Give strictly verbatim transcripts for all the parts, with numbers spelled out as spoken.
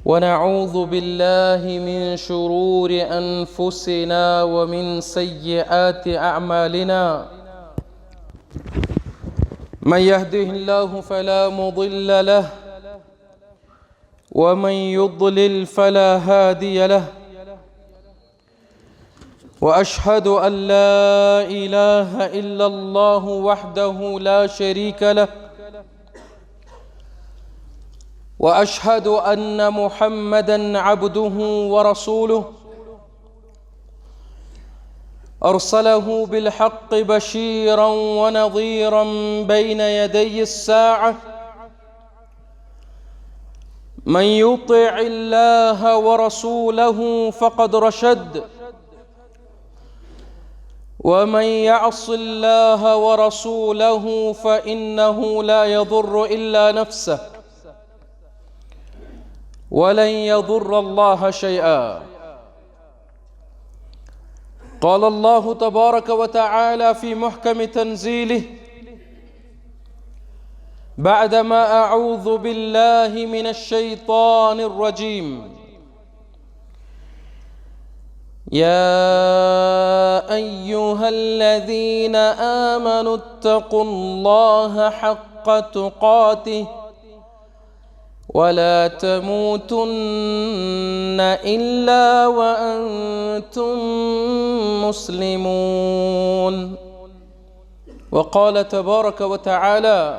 ونعوذ بالله من شرور أنفسنا ومن سيئات أعمالنا. من يهده الله فلا مضل له، ومن يضلل فلا هادي له. وأشهد أن لا إله إلا الله وحده لا شريك له، وأشهد أن محمدا عبده ورسوله، أرسله بالحق بشيرا ونذيرا بين يدي الساعة. من يطع الله ورسوله فقد رشد، ومن يعص الله ورسوله فإنه لا يضر إلا نفسه ولن يضر الله شيئا. قال الله تبارك وتعالى في محكم تنزيله بعدما أعوذ بالله من الشيطان الرجيم: يا أيها الذين آمنوا اتقوا الله حق تقاته ولا تموتن إلا وأنتم مسلمون. وقال تبارك وتعالى: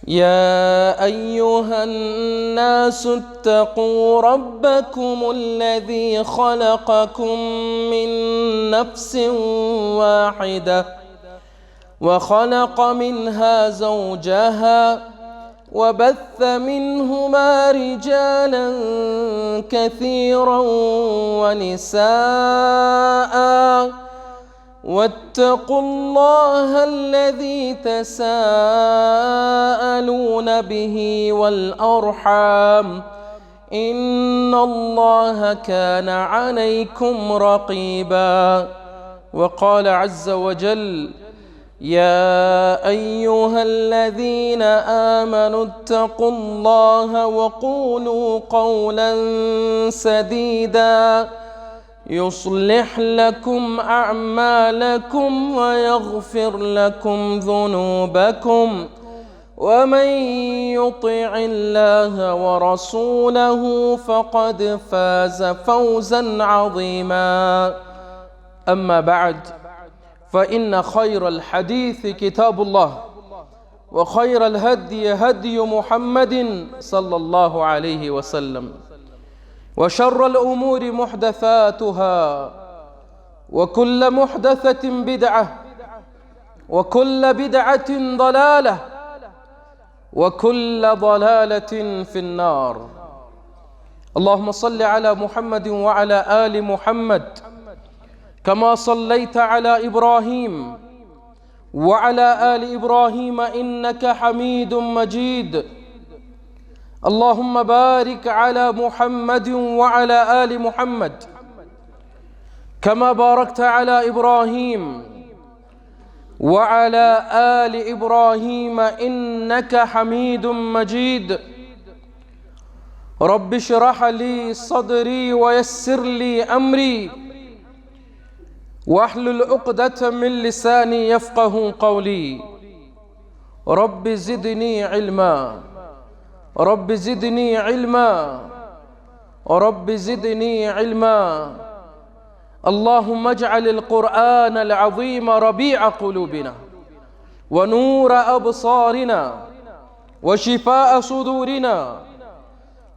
يا أيها الناس اتقوا ربكم الذي خلقكم من نفس واحدة وخلق منها زوجها وبث منهما رجالا كثيرا ونساء، واتقوا الله الذي تساءلون به والأرحام، إن الله كان عليكم رقيبا. وقال عز وجل: يا أيها الذين آمنوا اتقوا الله وقولوا قولا سديدا يصلح لكم أعمالكم ويغفر لكم ذنوبكم، ومن يطع الله ورسوله فقد فاز فوزا عظيما. أما بعد، فإن خير الحديث كتاب الله، وخير الهدي هدي محمد صلى الله عليه وسلم، وشر الأمور محدثاتها، وكل محدثة بدعة، وكل بدعة ضلالة، وكل ضلالة في النار. اللهم صل على محمد وعلى آل محمد كما صليت على إبراهيم وعلى آل إبراهيم إنك حميد مجيد. اللهم بارك على محمد وعلى آل محمد كما باركت على إبراهيم وعلى آل إبراهيم إنك حميد مجيد. رب اشرح لي صدري ويسر لي أمري واحلل عقدة من لساني يفقه قولي. رب زدني علما، رب زدني علما، رب زدني علما. اللهم اجعل القرآن العظيم ربيع قلوبنا، ونور أبصارنا، وشفاء صدورنا،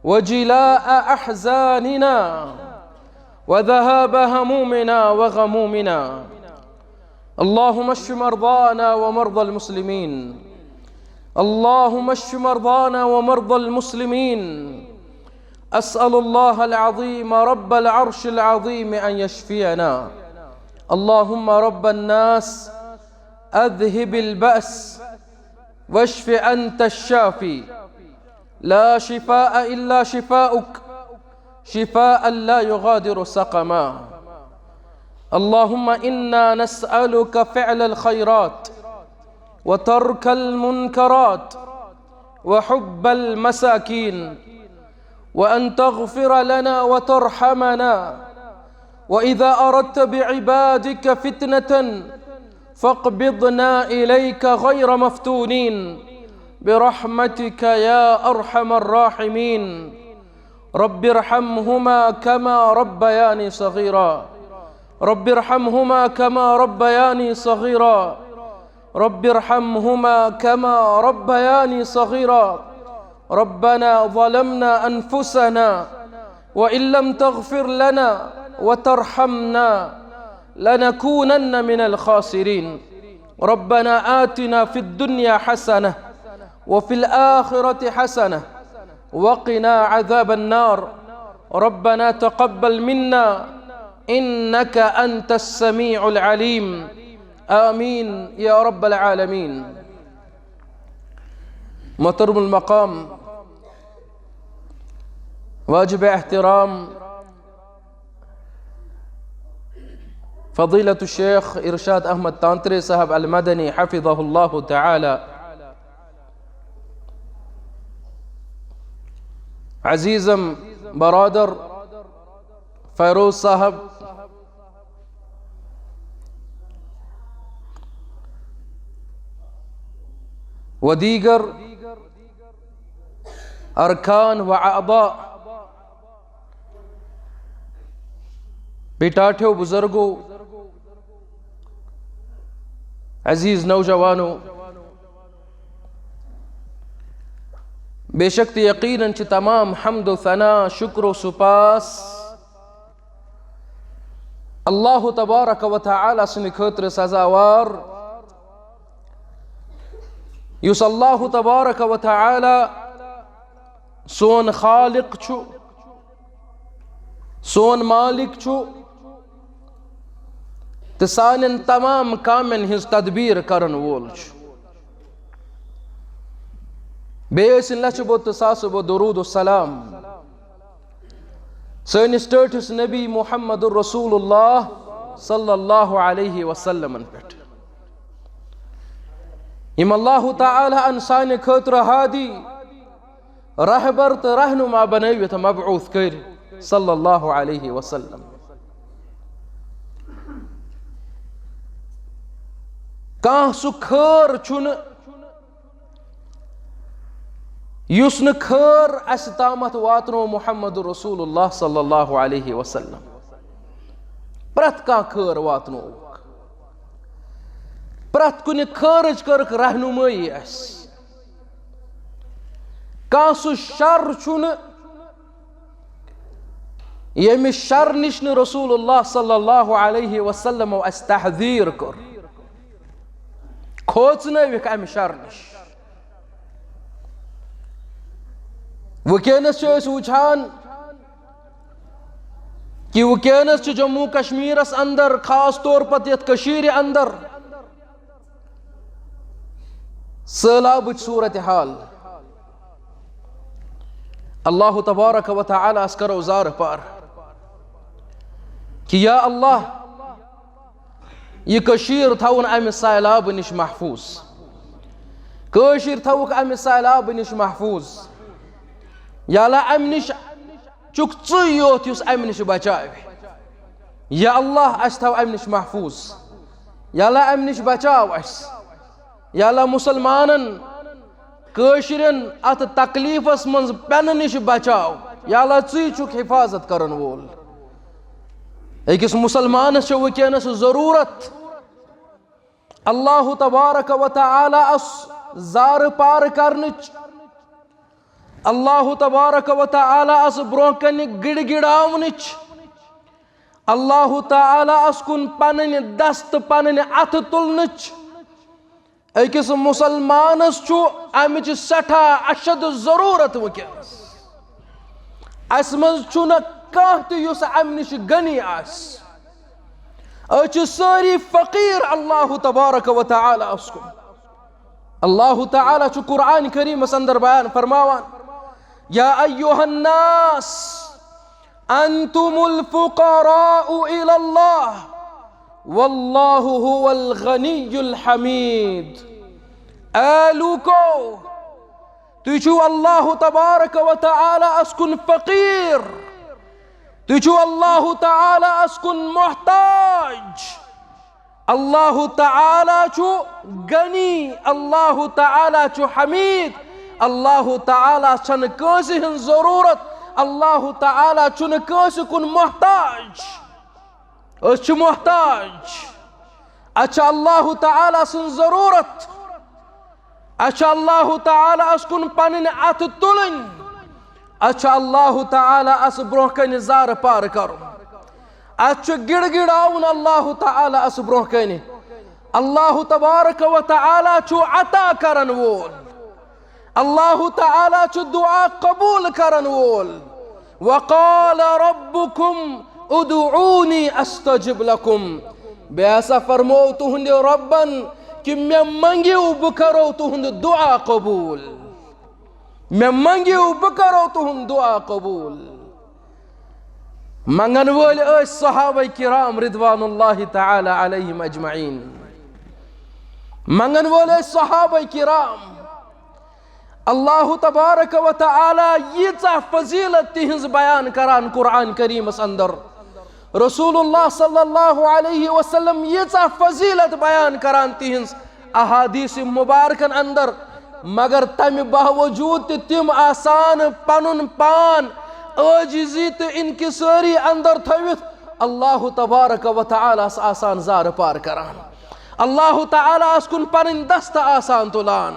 وجلاء أحزاننا، وذهاب همومنا وغمومنا. اللهم اشف مرضانا ومرضى المسلمين. اللهم اشف مرضانا ومرضى المسلمين. أسأل الله العظيم رب العرش العظيم أن يشفينا. اللهم رب الناس، أذهب البأس، واشف أنت الشافي، لا شفاء إلا شفاؤك، شفاء لا يغادر سقما. اللهم إنا نسألك فعل الخيرات وترك المنكرات وحب المساكين وأن تغفر لنا وترحمنا، وإذا أردت بعبادك فتنة فاقبضنا إليك غير مفتونين، برحمتك يا أرحم الراحمين. رب ارحمهما كما ربياني صغيرا. رب ارحمهما كما ربياني صغيرا. رب ارحمهما كما ربياني صغيرا. ربنا ظلمنا أنفسنا وإن لم تغفر لنا وترحمنا لنكونن من الخاسرين. ربنا آتنا في الدنيا حسنة وفي الآخرة حسنة وقنا عذاب النار. ربنا تقبل منا إنك أنت السميع العليم. آمين يا رب العالمين. محترم المقام، واجب احترام فضيلة الشيخ إرشاد أحمد تانتري صاحب المدني حفظه الله تعالى. عزیزم برادر فیروز صاحب، و دیگر ارکان و اعضاء، بیٹاٹھیو بزرگو، عزیز نوجوانو، بے شک تہٕ یقیناً چھِ تمام حمد و ثنا، شکر و سپاس اللہ تبارک و تعالیٰ سٕنٛدِ خٲطرٕ سزاوار، یُس اللہ تبارک و تعالیٰ سون خالق چھُ، سون مالک چھُ، تہٕ سانٮ۪ن تمام کامٮ۪ن ہٕنٛز تدبیر کرن وول چھُ۔ بیٚیہِ ٲسِن لچھِ بوٚد تہٕ ساسہٕ بوٚد درود و سلام سٲنِس ٹٲٹھِس نبی محمد رسول اللہ صلی اللہ علیہ وسلمن پٮ۪ٹھ، یِم اللہ تعالیٰ ہن سانہِ خٲطرٕ ہادی، رہبر تہٕ رہنما بنٲوِتھ مبعوث کٔرۍ صلی اللہ علیہ وسلم۔ کانٛہہ سُہ خٲر چھُنہٕ یُس نہٕ خٲر اَسہِ تامَتھ واتنو محمد رسول اللہ صلی اللہ علیہ وسلم۔ پرٛٮ۪تھ کانٛہہ خٲر واتنووُکھ، پرٛٮ۪تھ کُنہِ خٲرٕچ کٔرٕکھ رہنمٲیی اَسہِ۔ کانٛہہ سُہ شر چھُنہٕ ییٚمہِ شر نِش نہٕ رسول اللہ صلی اللہ علیہ وسلمو اَسہِ تحذیر کٔر، کھوژنٲوِکھ اَمہِ شر نِش۔ وٕنکیٚنَس چھِ أسۍ وٕچھان کہِ وٕنکیٚنَس چھِ جموں کشمیٖرَس اندر، خاص طور پتہٕ یَتھ کٔشیٖرِ اندر، سٲلابٕچ صورت حال۔ اللہ تبارک و تعالیٰ ہس کرو زارٕ پار کہِ یا اللہ، یہِ کٔشیٖر تھاوُن اَمہِ سیلابہٕ نِش محفوٗظ، کٲشِر تھاوُکھ اَمہِ سیلابہٕ نِش محفوٗظ۔ یا اللہ، اَمہِ نِش چھُکھ ژٕے یوت یُس اَمہِ نِش بچاوِ۔ یا اللہ، اَسہِ تھاو اَمہِ نِش محفوٗظ۔ یا اللہ، اَمہِ نِش بچاو اَسہِ۔ یا اللہ، مُسلمانن، کٲشرٮ۪ن اَتھ تکلیٖفس منٛز پٮ۪نہٕ نِش بچاو۔ یا اللہ، ژٕے چھُکھ حفاظت کرن وول۔ أکِس مُسلمانس چھِ وٕنکیٚنس ضروٗرت اللہ تبارک و تعالیٰ ہس زارٕ پار کرنٕچ، اللہ تبارک و تعالیٰ ہس برونٛہہ کنہِ گڑگڑاونٕچ، اللہ تعالیٰ ہس کُن پنٕنۍ دست، پنٕنۍ اتھٕ تُلنٕچ۔ أکِس مُسلمانس چھُ امِچ سٮ۪ٹھاہ اشد ضروٗرت وٕنکیٚنس۔ اسہِ منٛز چھُنہٕ کانٛہہ تہِ یُس امہِ نِش غنی آسہِ۔ أسۍ چھِ سٲری فقیٖر اللہ تبارک و تعالیٰ ہس کُن۔ اللہ تعالیٰ چھُ قرآن کریٖمس اندر بیان فرماوان، یا ایھا الناس انتم الفقراء الی اللہ واللہ هو الغنی الحمید۔ اے لوٗکو، تُہۍ چھِو اللہ تبارک و تعالیٰ اس کُن فقیٖر۔ تُہۍ چھِو اللہ تعالیٰ اس کُن محتاج۔ اللہ تعالیٰ چھُ غنی، اللہ تعالیٰ چھُ حمید، اللہ تعالیٰ چھنہٕ کٲنٛسہِ ہٕنٛز ضروٗرت، اللہ تعالیٰ چھُنہٕ کٲنٛسہِ کُن محتاج۔ أسۍ چھِ محتاج۔ اَسہِ چھِ اللہ تعالیٰ سٕنٛز ضروٗرت۔ اَسہِ چھِ اللہ تعالیٰ اس کُن پنٕنۍ اَتھٕ تُلٕنۍ۔ اَسہِ چھُ اللہ تعالیٰ اس برونٛہہ کنہِ زارٕ پار کرُن۔ اَسہِ چھُ گِڑگِڑاوُن اللہ تعالیٰ اس برونٛہہ کنہِ۔ اللہ تبارک و تعالیٰ چھُ عطا کرن وول۔ اللہ تعالیٰ چھُ دعا قبول کرن وول۔ وقال ربكم ادعوني استجب لكم۔ بیٚیہِ ہسا فرموو تُہنٛدِ رۄبن کہِ مےٚ منٛگِو، بہٕ کرو تُہنٛد دعا قبول۔ مےٚ منٛگِو، بہٕ کرو تُہنٛد دعا قبول۔ منٛگن وٲلۍ ٲسۍ صحابہ کرام رضوان اللہ تعالیٰ علیہم اجمعین۔ منٛگن وٲلۍ ٲسۍ صحابہ کرام۔ اللہ تبارک و تعالیٰ ییٖژاہ فضیلت تِہنٛز بیان کران قرآن کریمس اندر۔ رسول اللہ صلی اللہ علیہ وسلم ییٖژاہ فضیلت بیان کران تِہنٛز احادیث مبارکن اندر، مگر تمہِ باوجود تہِ تِم آسان پنُن پان عاجزی تہٕ انکسٲری اندر تھٲوِتھ اللہ تبارک و تعالیٰ ہس آسان زارٕ پار کران۔ اللہ تعالیٰ ہس کُن پنٕنۍ دستہٕ آسان تُلان۔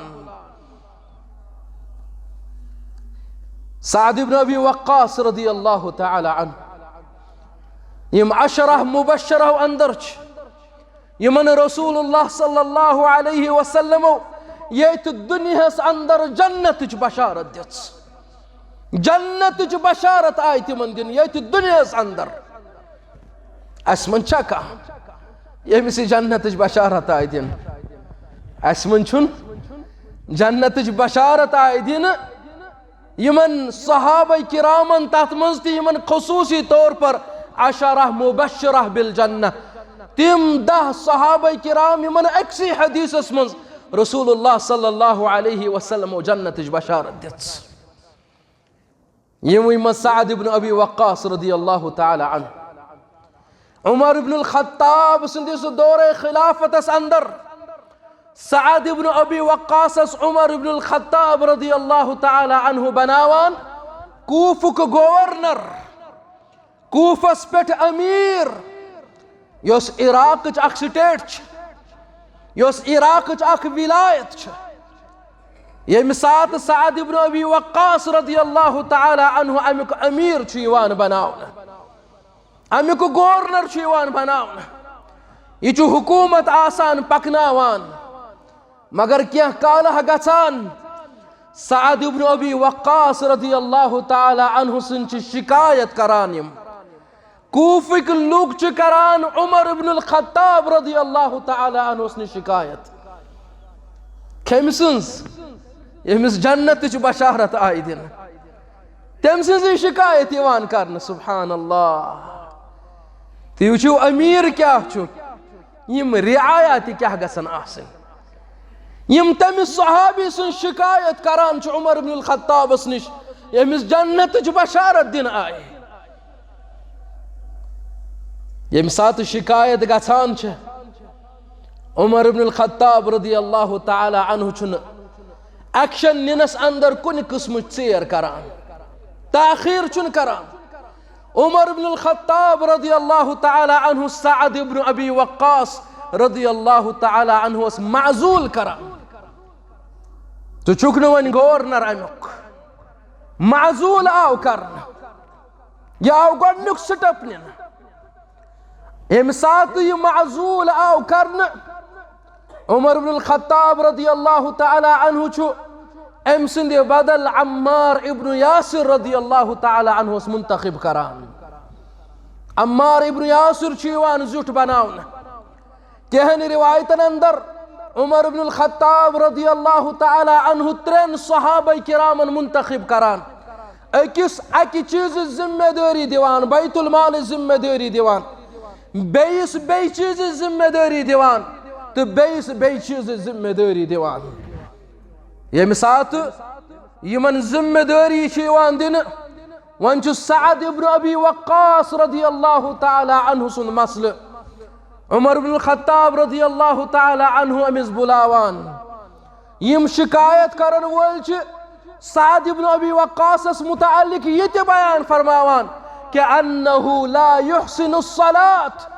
سعد ابن ابی وقاص رضی اللہ تعالیٰ عنہ، یِم عشرہ مبشرہ اندر چھِ، یِمن رسول اللہ صلی اللہ علیہ وسلمو ییٚتہِ دُنیاہس اندر جنتٕچ بشارت دِژ۔ جنتٕچ بشارت آیہِ تِمن دِنہٕ ییٚتہِ دُنیاہس اندر۔ اسہِ منٛز چھا کانٛہہ، ییٚمِس یہِ جنتٕچ بشارت آیہِ دِنہٕ؟ اسہِ منٛز چھُنہٕ۔ جنتٕچ بشارت آیہِ دِنہٕ یِمن صحابہ کرامن، تتھ منٛز تہِ یِمن خصوصی طور پر عشرہ مبشرہ بالجنہ، تِم دہ صحابہ کرام یِمن أکسٕے حدیثس منٛز رسول اللہ صلی اللہ علیہ وسلمو جنتٕچ بشارت دِژ۔ یِموٕے منٛز سعد ابن ابی وقاص رضی اللہ تعالیٰ عنہ۔ عمر ابن الخطاب سٕنٛدِس دورِ خلافتس اندر سعد ابن ابی وقاصس عمر ابن الخطاب رضی اللہ تعالیٰ عنہ بناوان کوفُک گورنر، کوفس پٮ۪ٹھ امیر، یۄس عراقٕچ اکھ سٹیٹ چھِ، یۄس عراقٕچ اکھ ولایت چھِ۔ ییٚمہِ ساتہٕ سعد ابن ابی وقاص رضی اللہ تعالیٰ عنہ امیُک امیر چھُ یِوان بناونہٕ، امیُک گورنر چھُ یِوان بناونہٕ، یہِ چھُ حکومت آسان پکناوان۔ مگر کینٛہہ کالہ گژھان، سعد ابن ابی وقاص رضی اللہ تعالیٰ عنہ سٕنٛز چھِ شکایت کران یِم۔ کوفٕکۍ لوٗکھ چھِ کران عمر ابن الخطاب رضی اللہ تعالیٰ عنہ نِش شکایت۔ کٔمۍ سٕنٛز؟ ییٚمِس جنتٕچ بشارت آیہِ دِنہٕ، تٔمۍ سٕنٛزٕے شکایت یِوان کرنہٕ۔ سبحان اللہ۔ تُہۍ وٕچھِو، امیر کیٛاہ چھُ، یِم رعایا تہِ کیٛاہ گژھن آسٕنۍ، یِم تٔمِس صحابی سٕنٛز شکایت کران چھِ عمر ابن الخطابس نِش، ییٚمِس جنتٕچ بشارت دِنہٕ آیہِ۔ ییٚمہِ ساتہٕ شکایت گژھان چھِ، عمر ابن الخطاب رضی اللہ تعالیٰ عنہ چھُنہٕ ایکشن نِنس اندر کُنہِ قٕسمٕچ ژیر کران، تاخیر چھُنہٕ کران۔ عمر ابن الخطاب رضی اللہ تعالیٰ عنہ سعد ابن ابی وقاص رضی اللہ تعالیٰ عنہس معزول کران۔ ژٕ چھُکھ نہٕ وۄنۍ گورنر امیُک۔ معزول آو کرنہٕ۔ یہِ آو گۄڈٕنیُک سٹیپ نِنہٕ۔ ییٚمہِ ساتہٕ یہِ معزول آو کرنہٕ، عمر بن الخطاب رضی اللہ تعالیٰ عنہ چھُ أمۍ سٕنٛدِ بدل عمار ابن یاسر رضی اللہ تعالیٰ عنہس منتخب کران۔ عمار ابن یاسر چھُ یِوان زیُٹھ بناونہٕ۔ کینٛہن روایتن اندر عمر بن الخطاب رضی اللہ تعالیٰ عنہ ترٛٮ۪ن صحابہ کرامن منتخب کران، أکِس اکہِ چیٖزٕچ ذمہ دٲری دِوان، بیت المالٕچ ذمہ دٲری دِوان، بیٚیِس بیٚیہِ چیٖزٕچ ذمہ دٲری دِوان تہٕ بیٚیِس بیٚیہِ چیٖزٕچ ذمہ دٲری دِوان۔ ییٚمہِ ساتہٕ یِمن ذمہ دٲری چھِ یِوان دِنہٕ۔ وۄنۍ چھُ سعد ابن ابی وقاص رضی اللہ تعالیٰ عنہ سُنٛد مسلہٕ عمر بن الخطاب رضی اللہ تعالیٰ عنہ أمِس بُلاوان۔ یِم شکایت کرن وٲلۍ چھِ سعد ابن ابی وقاصس متعلق یہِ تہِ بیان فرماوان کہ انہ لا یحسن الصلاۃ،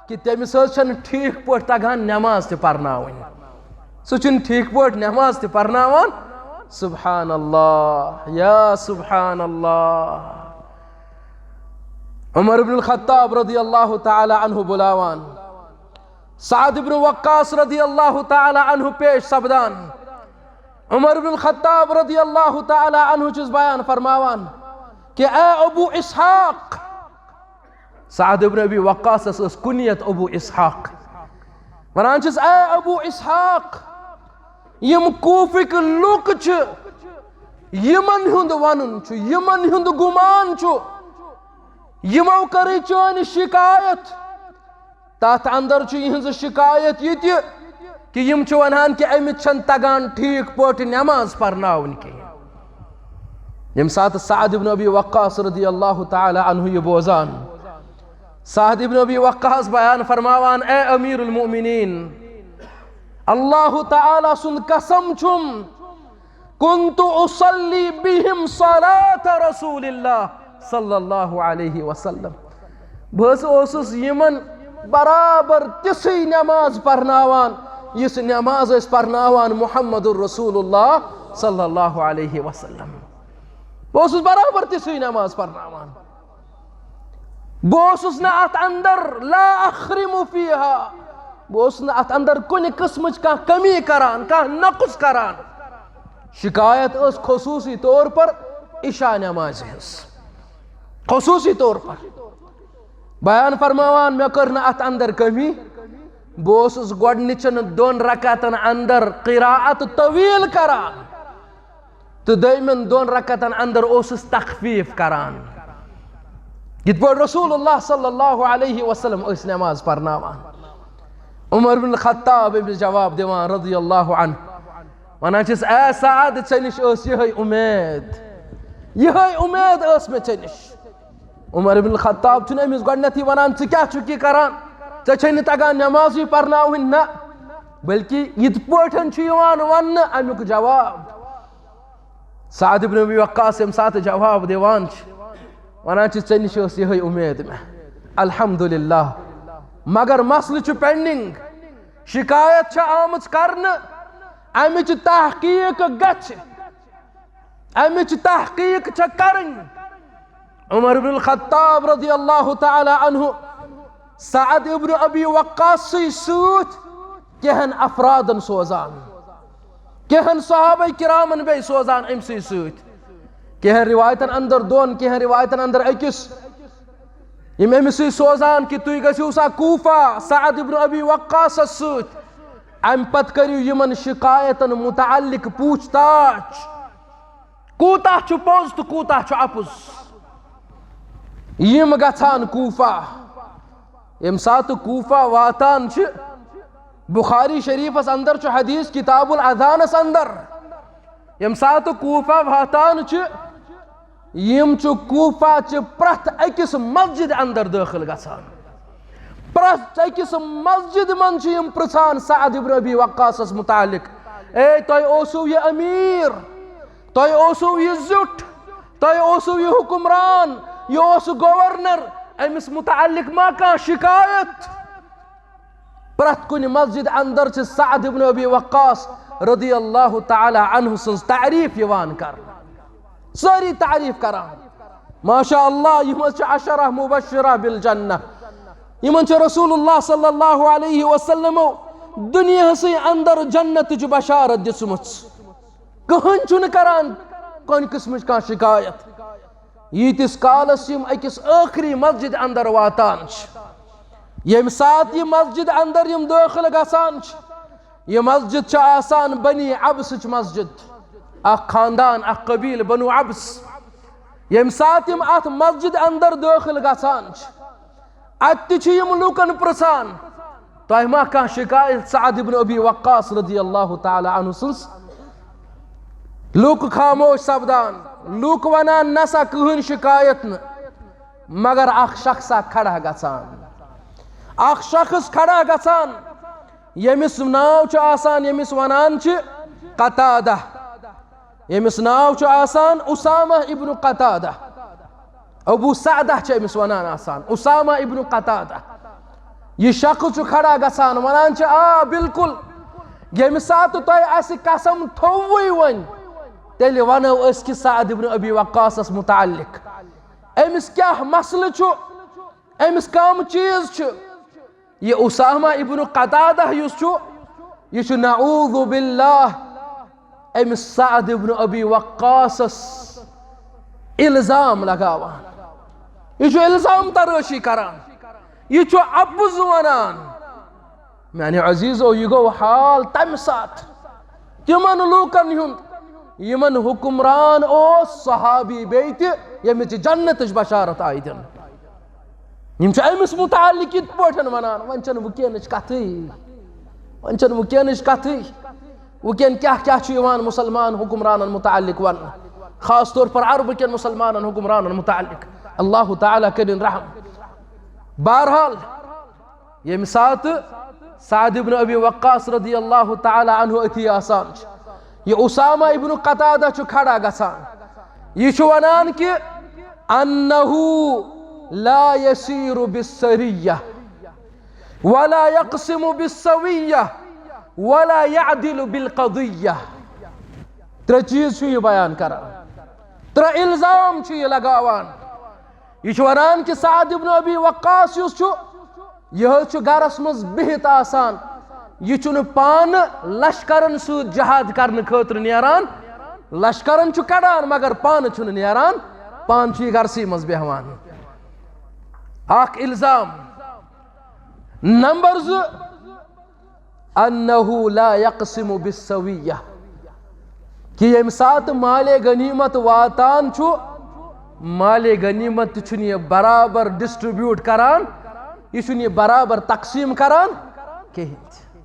کہ تٔمِس حظ چھنہٕ ٹھیٖک پٲٹھۍ تگان نماز تہِ پرناوٕنۍ۔ سُہ چھُنہٕ ٹھیٖک پٲٹھۍ نماز تہِ پرناوان۔ سبحان اللہ، یا سبحان اللہ۔ عمر بن الخطاب رضی اللہ تعالیٰ عنہ بُلاوان، سعد ابن وقاص رضی اللہ تعالیٰ عنہ پیش سپدان۔ عمر بن الخطاب رضی اللہ تعالیٰ عنہ چھُس بیان فرماوان کہ اے ابو اسحاق، سعد ابن ابی وقاصس ٲس کنیت ابو اسحاق، ونان چھِس، اے ابو اسحاق، یِم کوفٕکۍ لُکھ چھِ، یِمن ہُنٛد ونُن چھُ، یِمن ہُنٛد گُمان چھُ، یِمو کٔرٕے چٲنۍ شکایت۔ تتھ اندر چھُ یِہنٛز شکایت یہِ تہِ کہ یِم چھِ ونان کہ أمِس چھنہٕ تگان ٹھیٖک پٲٹھۍ نماز پرناوٕنۍ کِہیٖنۍ۔ ییٚمہِ ساتہٕ سعد ابن ابی وقاص رضی اللہ تعالیٰ عنہ یہِ بوزان، سعد ابن ابی وقاص بیان فرماوان، اے امیر المؤمنین، اللہ تعالیٰ سُنٛد قسم چھُم، كنت أصلي بهم صلاة رسول الله صلى الله عليه وسلم۔ بہٕ حظ اوسُس یِمن برابر تِژھٕے نماز پرناوان، یِژھ نماز ٲسۍ پرناوان محمد رسول اللہ صلی اللہ علیہ وسلم۔ بہٕ اوسُس برابر تِژھٕے نماز پرناوان۔ بہٕ اوسُس نہٕ اتھ اندر لا اخرم فیہا، بہٕ اوسُس نہٕ اتھ اندر کُنہِ قٕسمٕچ کانٛہہ کمی کران، کانٛہہ نقص کران۔ شکایت ٲس خصوصی طور پر عشاء نمازِ ہٕنٛز، خصوصی طور پر بیان فرماوان، مےٚ کٔر نہٕ اتھ اندر کمی۔ بہٕ اوسُس گۄڈنِچن دۄن رکعتن اندر قراءت طویل کران۔ تہٕ دوٚیمٮ۪ن دۄن رکعتن اندر اوسُس تخفیف کران۔ یِتھ پٲٹھۍ رسول اللہ صلی اللہ علیہ وسلم ٲسۍ نماز پرناوان۔ عمر بن خطاب أمِس جواب دِوان رضی اللہ عنہ، ونان چھِس، اے سعد، ژےٚ نِش ٲس یِہے اُمید، یِہے اُمید ٲس مےٚ ژےٚ نِش۔ عمر بن خطاب چھُنہٕ أمِس گۄڈنیتھٕے ونان، ژٕ کیٛاہ چھُکھ یہِ کران؟ ژےٚ چھے نہٕ تگان نمازٕے پرناوٕنۍ، نہ، بلکہِ یِتھ پٲٹھۍ چھُ یِوان وننہٕ امیُک جواب۔ سعد ابن ابی وقاص ییٚمہِ ساتہٕ جواب دِوان چھِ، ونان چھِ، ژےٚ نِش ٲس یِہے اُمید مےٚ، الحمدللہ، مگر مسلہٕ چھُ پینڈنگ، شکایت چھےٚ آمٕژ کرنہٕ، امِچ تحقیق گژھِ، امِچ تحقیق چھےٚ کرٕنۍ۔ عمر بن الخطاب رضی اللہ تعالیٰ عنہ سعد ابن ابی وقاص سٕے سۭتۍ کینٛہن افرادن سوزان، کینٛہن صحابہ کرامن بیٚیہِ سوزان أمۍ سٕے سۭتۍ۔ کینٛہن روایتن اندر دۄن، کینٛہن روایتن اندر أکِس۔ یِم أمِس سۭتۍ سوزان کہِ تُہۍ گٔژھِو سا کوفہ سعد ابن ابی وقاصس سۭتۍ، امہِ پتہٕ کٔرِو یِمن شکایتن متعلق پوچھ تاچھ۔ کوٗتاہ چھُ پوٚز تہٕ کوٗتاہ چھُ اَپُز۔ یِم گژھان کوٗفہ، ییٚمہِ ساتہٕ کوٗفہ واتان چھِ، بخاری شریفس اندر چھُ حدیث کتاب الاذانس اندر، ییٚمہِ ساتہٕ کوٗفہ واتان چھِ، یِم چھِ کوٗفہ چہِ پرٛٮ۪تھ أکِس مسجد اندر دٲخل گژھان۔ پرٛٮ۪تھ أکِس مسجد منٛز چھِ یِم پرٛژھان سعد ابن ابی وقاصس متعلق، اے، تۄہہِ اوسوٕ یہِ امیر، تۄہہِ اوسوٕ یہِ زیُٹھ، تۄہہِ اوسوٕ یہِ حکمران، یہِ اوس گورنر، أمِس متعلق ما کانٛہہ شکایت؟ پرٛٮ۪تھ کُنہِ مسجد اندر چھِ سعد ابن ابی وقاص رضی اللہ تعالیٰ عنہ سٕنٛز تعریف یِوان کرنہٕ۔ سٲری تعریف کران، ماشاء اللہ، یِم حظ چھِ عشرہ مبشرہ بالجنہ۔ یِمن چھِ رسول اللہ صلی اللہ علیہ وسلمو دُنیاہسٕے اندر جنتٕچ بشارت دِژمٕژ۔ کٕہٕنۍ چھُنہٕ کران کُنہِ قٕسمٕچ کانٛہہ شکایت۔ ییٖتِس کالس یِم أکِس ٲخری مسجد اندر واتان چھِ، ییٚمہِ ساتہٕ یہِ مسجد اندر یِم دٲخل گژھان چھِ، یہِ مسجد چھِ آسان بنی عبسٕچ مسجد، اکھ خاندان، اکھ قبیلہٕ بنو عبس۔ ییٚمہِ ساتہٕ یِم اتھ مسجد اندر دٲخل گژھان چھِ، اتہِ تہِ چھِ یِم لوٗکن پرژھان، تۄہہِ ما کانٛہہ شکایت سعد ابن ابی وقاص رضی اللہ تعالیٰ عنہ سٕنٛز؟ لوٗکھ خاموش سپدان، لوٗکھ ونان، "نسا کٕہٕنۍ شکایت نہٕ"، مگر اکھ شخصا کھڑا گژھان، اکھ شخص کھڑا گژھان، ییٚمِس ناو چھُ آسان، ییٚمِس ونان چھِ قتادہ، ییٚمِس ناو چھُ آسان اسامہ ابن قتادہ۔ ابو سعدہ چھِ أمِس وَنان آسان، اسامہ ابن قتادہ۔ یہِ شخص چھُ کھڑا گژھان، وَنان چھِ، "آ، بالکل، ییٚمہِ ساتہٕ تۄہہِ اَسہِ قسم تھوٚوُے وۄنۍ، تیٚلہِ وَنو أسۍ کہِ سعد ابن ابی وقاصس متعلق۔ أمِس کیٛاہ مسلہٕ چھُ، أمِس کم چیٖز چھُ؟" یہِ اسامہ ابن قتادہ یُس چھُ، یہِ چھُ نعوذ باللہ أمِس سعد ابن ابی وقاصس الزام لگاوان۔ یہِ چھُ الزام ترٲشی کران، یہِ چھُ اپُز ونان۔ میانہِ عزیزو، یہِ گوٚو حال تمہِ ساتہٕ تِمن لوٗکن ہُنٛد، یِمن حکمران اوس صحابی بیٚیہِ تہِ، ییٚمِچ جنتٕچ بشارت آیہِ دِنہٕ۔ یِم چھِ أمِس متعلق یِتھ پٲٹھۍ وَنان، وۄنۍ چھَنہٕ وٕنکیٚنٕچ کَتھٕے، وۄنۍ چھَنہٕ وٕنکیٚنٕچ کَتھٕے۔ وٕنکیٚن کیٛاہ کیٛاہ چھُ یِوان مُسلمان حُکمرانَن متعلق وَننہٕ، خاص طور پر عربہٕ کٮ۪ن مُسلمانَن حُکمرانَن متعلق۔ اللہ تعالیٰ کٔرِن رحم۔ بہرحال، ییٚمہِ ساتہٕ سعد ابن ابی وقاص رضی اللہ تعالیٰ عنہ أتھی آسان چھُ، یہِ اسامہ ابن قتادہ چھُ کھڑا گژھان، یہِ چھُ وَنان کہِ انہ لا یسیر بالسریہ ولا یقسم بالسویہ ولا یعدل بالقضیہ۔ ترٛےٚ چیٖز چھُ یہِ بیان کران، ترٛےٚ الزام چھُ یہِ لگاوان۔ یہِ چھُ وَنان کہِ سعد ابن ابی وقاص یُس چھُ، یہِ حظ چھُ گرس منٛز بِہِتھ آسان، یہِ چھُنہٕ پانہٕ لشکرن سۭتۍ جہاد کرنہٕ خٲطرٕ نیران، لشکرن چھُ کڑان مگر پانہٕ چھُنہٕ نیران، پانہٕ چھُ یہِ گرسٕے منٛز بیٚہوان۔ اکھ الزام۔ نمبر زٕ، انہ لا یقسم بالسویہ، کہ ییٚمہِ ساتہٕ مالِ غنیمت واتان چھُ، مالِ غنیمت تہِ چھُنہٕ یہِ برابر ڈسٹریبیوٹ کران، یہِ چھُنہٕ یہِ برابر تقسیٖم کران کِہیٖنۍ تہِ۔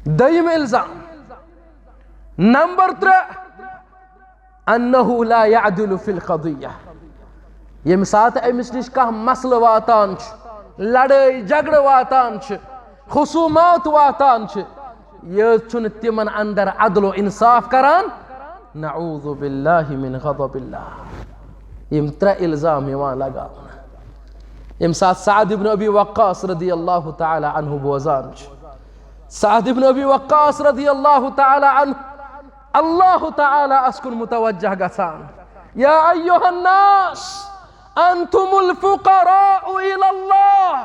دوٚیِم الزام۔ نمبر ترٛےٚ، انہ لا یعدل فی القضیہ، ییٚمہِ ساتہٕ أمِس نِش کانٛہہ مسلہٕ واتان چھُ، لڑٲے جھگڑٕ واتان چھِ، خصوٗمات واتان چھِ، یہِ حظ چھُنہٕ تِمن اندر عدل و انصاف کران۔ نعوذ باللہ من غضب اللہ۔ یِم ترٛےٚ الزام یِوان لگاونہٕ۔ ییٚمہِ ساتہٕ سعد ابن ابی وقاص رضی اللہ تعالیٰ عنہ بوزان چھُ، سعد ابن ابی وقاص رضی اللہ تعالیٰ عنہ، اللہ تعالیٰ اس کُن متوجہ گژھان، یا ایھا الناس، انتم الفقراء الی اللہ،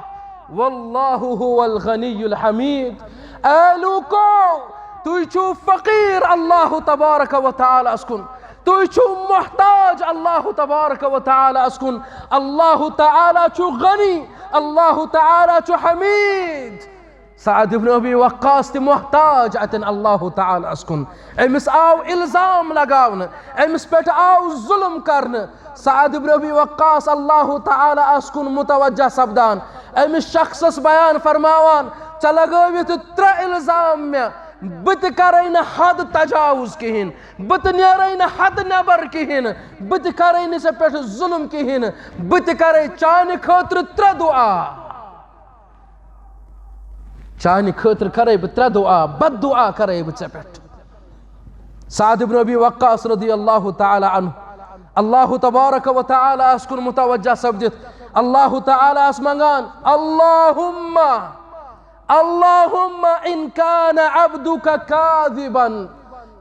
واللہ هو الغنی الحمید۔ اے لوکو، تُہۍ چھِو فقیٖر اللہ تبارک و تعالیٰ ہس کُن، تُہۍ چھِو محتاج اللہ تبارک و تعالیٰ ہس کُن۔ اللہ تعالیٰ چھُ غنی، اللہ تعالیٰ چھُ حمید۔ سعد ابن ابی وقاص تہِ محتاج اتٮ۪ن اللہ تعالیٰ ہس کُن۔ أمِس آو الزام لگاونہٕ، أمِس پٮ۪ٹھ آو ظلم کرنہٕ۔ سعد ابن ابی وقاص اللہ تعالیٰ ہس کُن متوجہ سپدان، أمِس شخصس بیان فرماوان، "ژےٚ لگٲوِتھ ترٛےٚ الزام مےٚ، بہٕ تہِ کرے نہٕ حد تجاوز کِہیٖنۍ، بہٕ تہِ نیرے نہٕ حد نٮ۪بر کِہیٖنۍ، بہٕ تہِ کرے نہٕ ژےٚ پٮ۪ٹھ ظلم کِہیٖنۍ، بہٕ تہِ کرے چانہِ خٲطرٕ ترٛےٚ دُعا۔" چانہِ خٲطرٕ کرے بہٕ ترٛےٚ دُعا، بد دُعا کرے بہٕ ژےٚ پٮ۪ٹھ۔ سعد ابن ابی وقاص رضی اللہ تعالیٰ عنہ، اللہ تبارک و تعالیٰ ہس کُن متوجہ سپدِتھ، اللہ تعالیٰ ہس منگان، اللہم، اللہم ان کان عبدک کاذبا،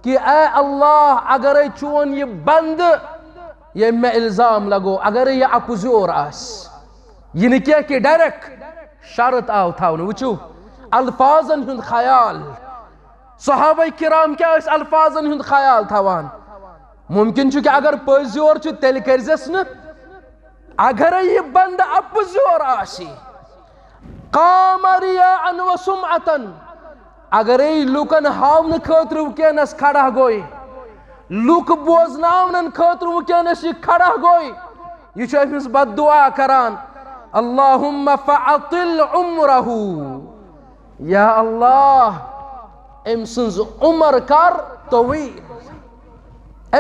کہ اے اللہ، اگرے چون یہِ بندٕ، ییٚمۍ مےٚ الزام لگو، اگرے یہِ اپُزیور آسہِ، یہِ نہٕ کینٛہہ کہ ڈائریکٹ شرط آو تھاونہٕ۔ وٕچھِو الفاظن ہُنٛد خیال، صحابہ کرام کیٛاہ ٲسۍ الفاظن ہُنٛد خیال تھاوان۔ ممکن چھُ کہ اگر پٔزۍ یور چھُ، تیٚلہِ کٔرۍزٮ۪س نہٕ۔ اگرے یہِ بندٕ اپُزیور آسہِ، قام ریاء و سمعة، اگرے لوٗکن ہاونہٕ خٲطرٕ وٕنکیٚنس کھڑا گوٚو، لوٗکھ بوزناونہٕ خٲطرٕ وٕنکیٚنس یہِ کھڑا گوٚو، یہِ چھُ أمِس بد دُعا کران، اللہم فاطل عمرہ، یا اللہ، أمۍ سٕنٛز عمر کر طویل۔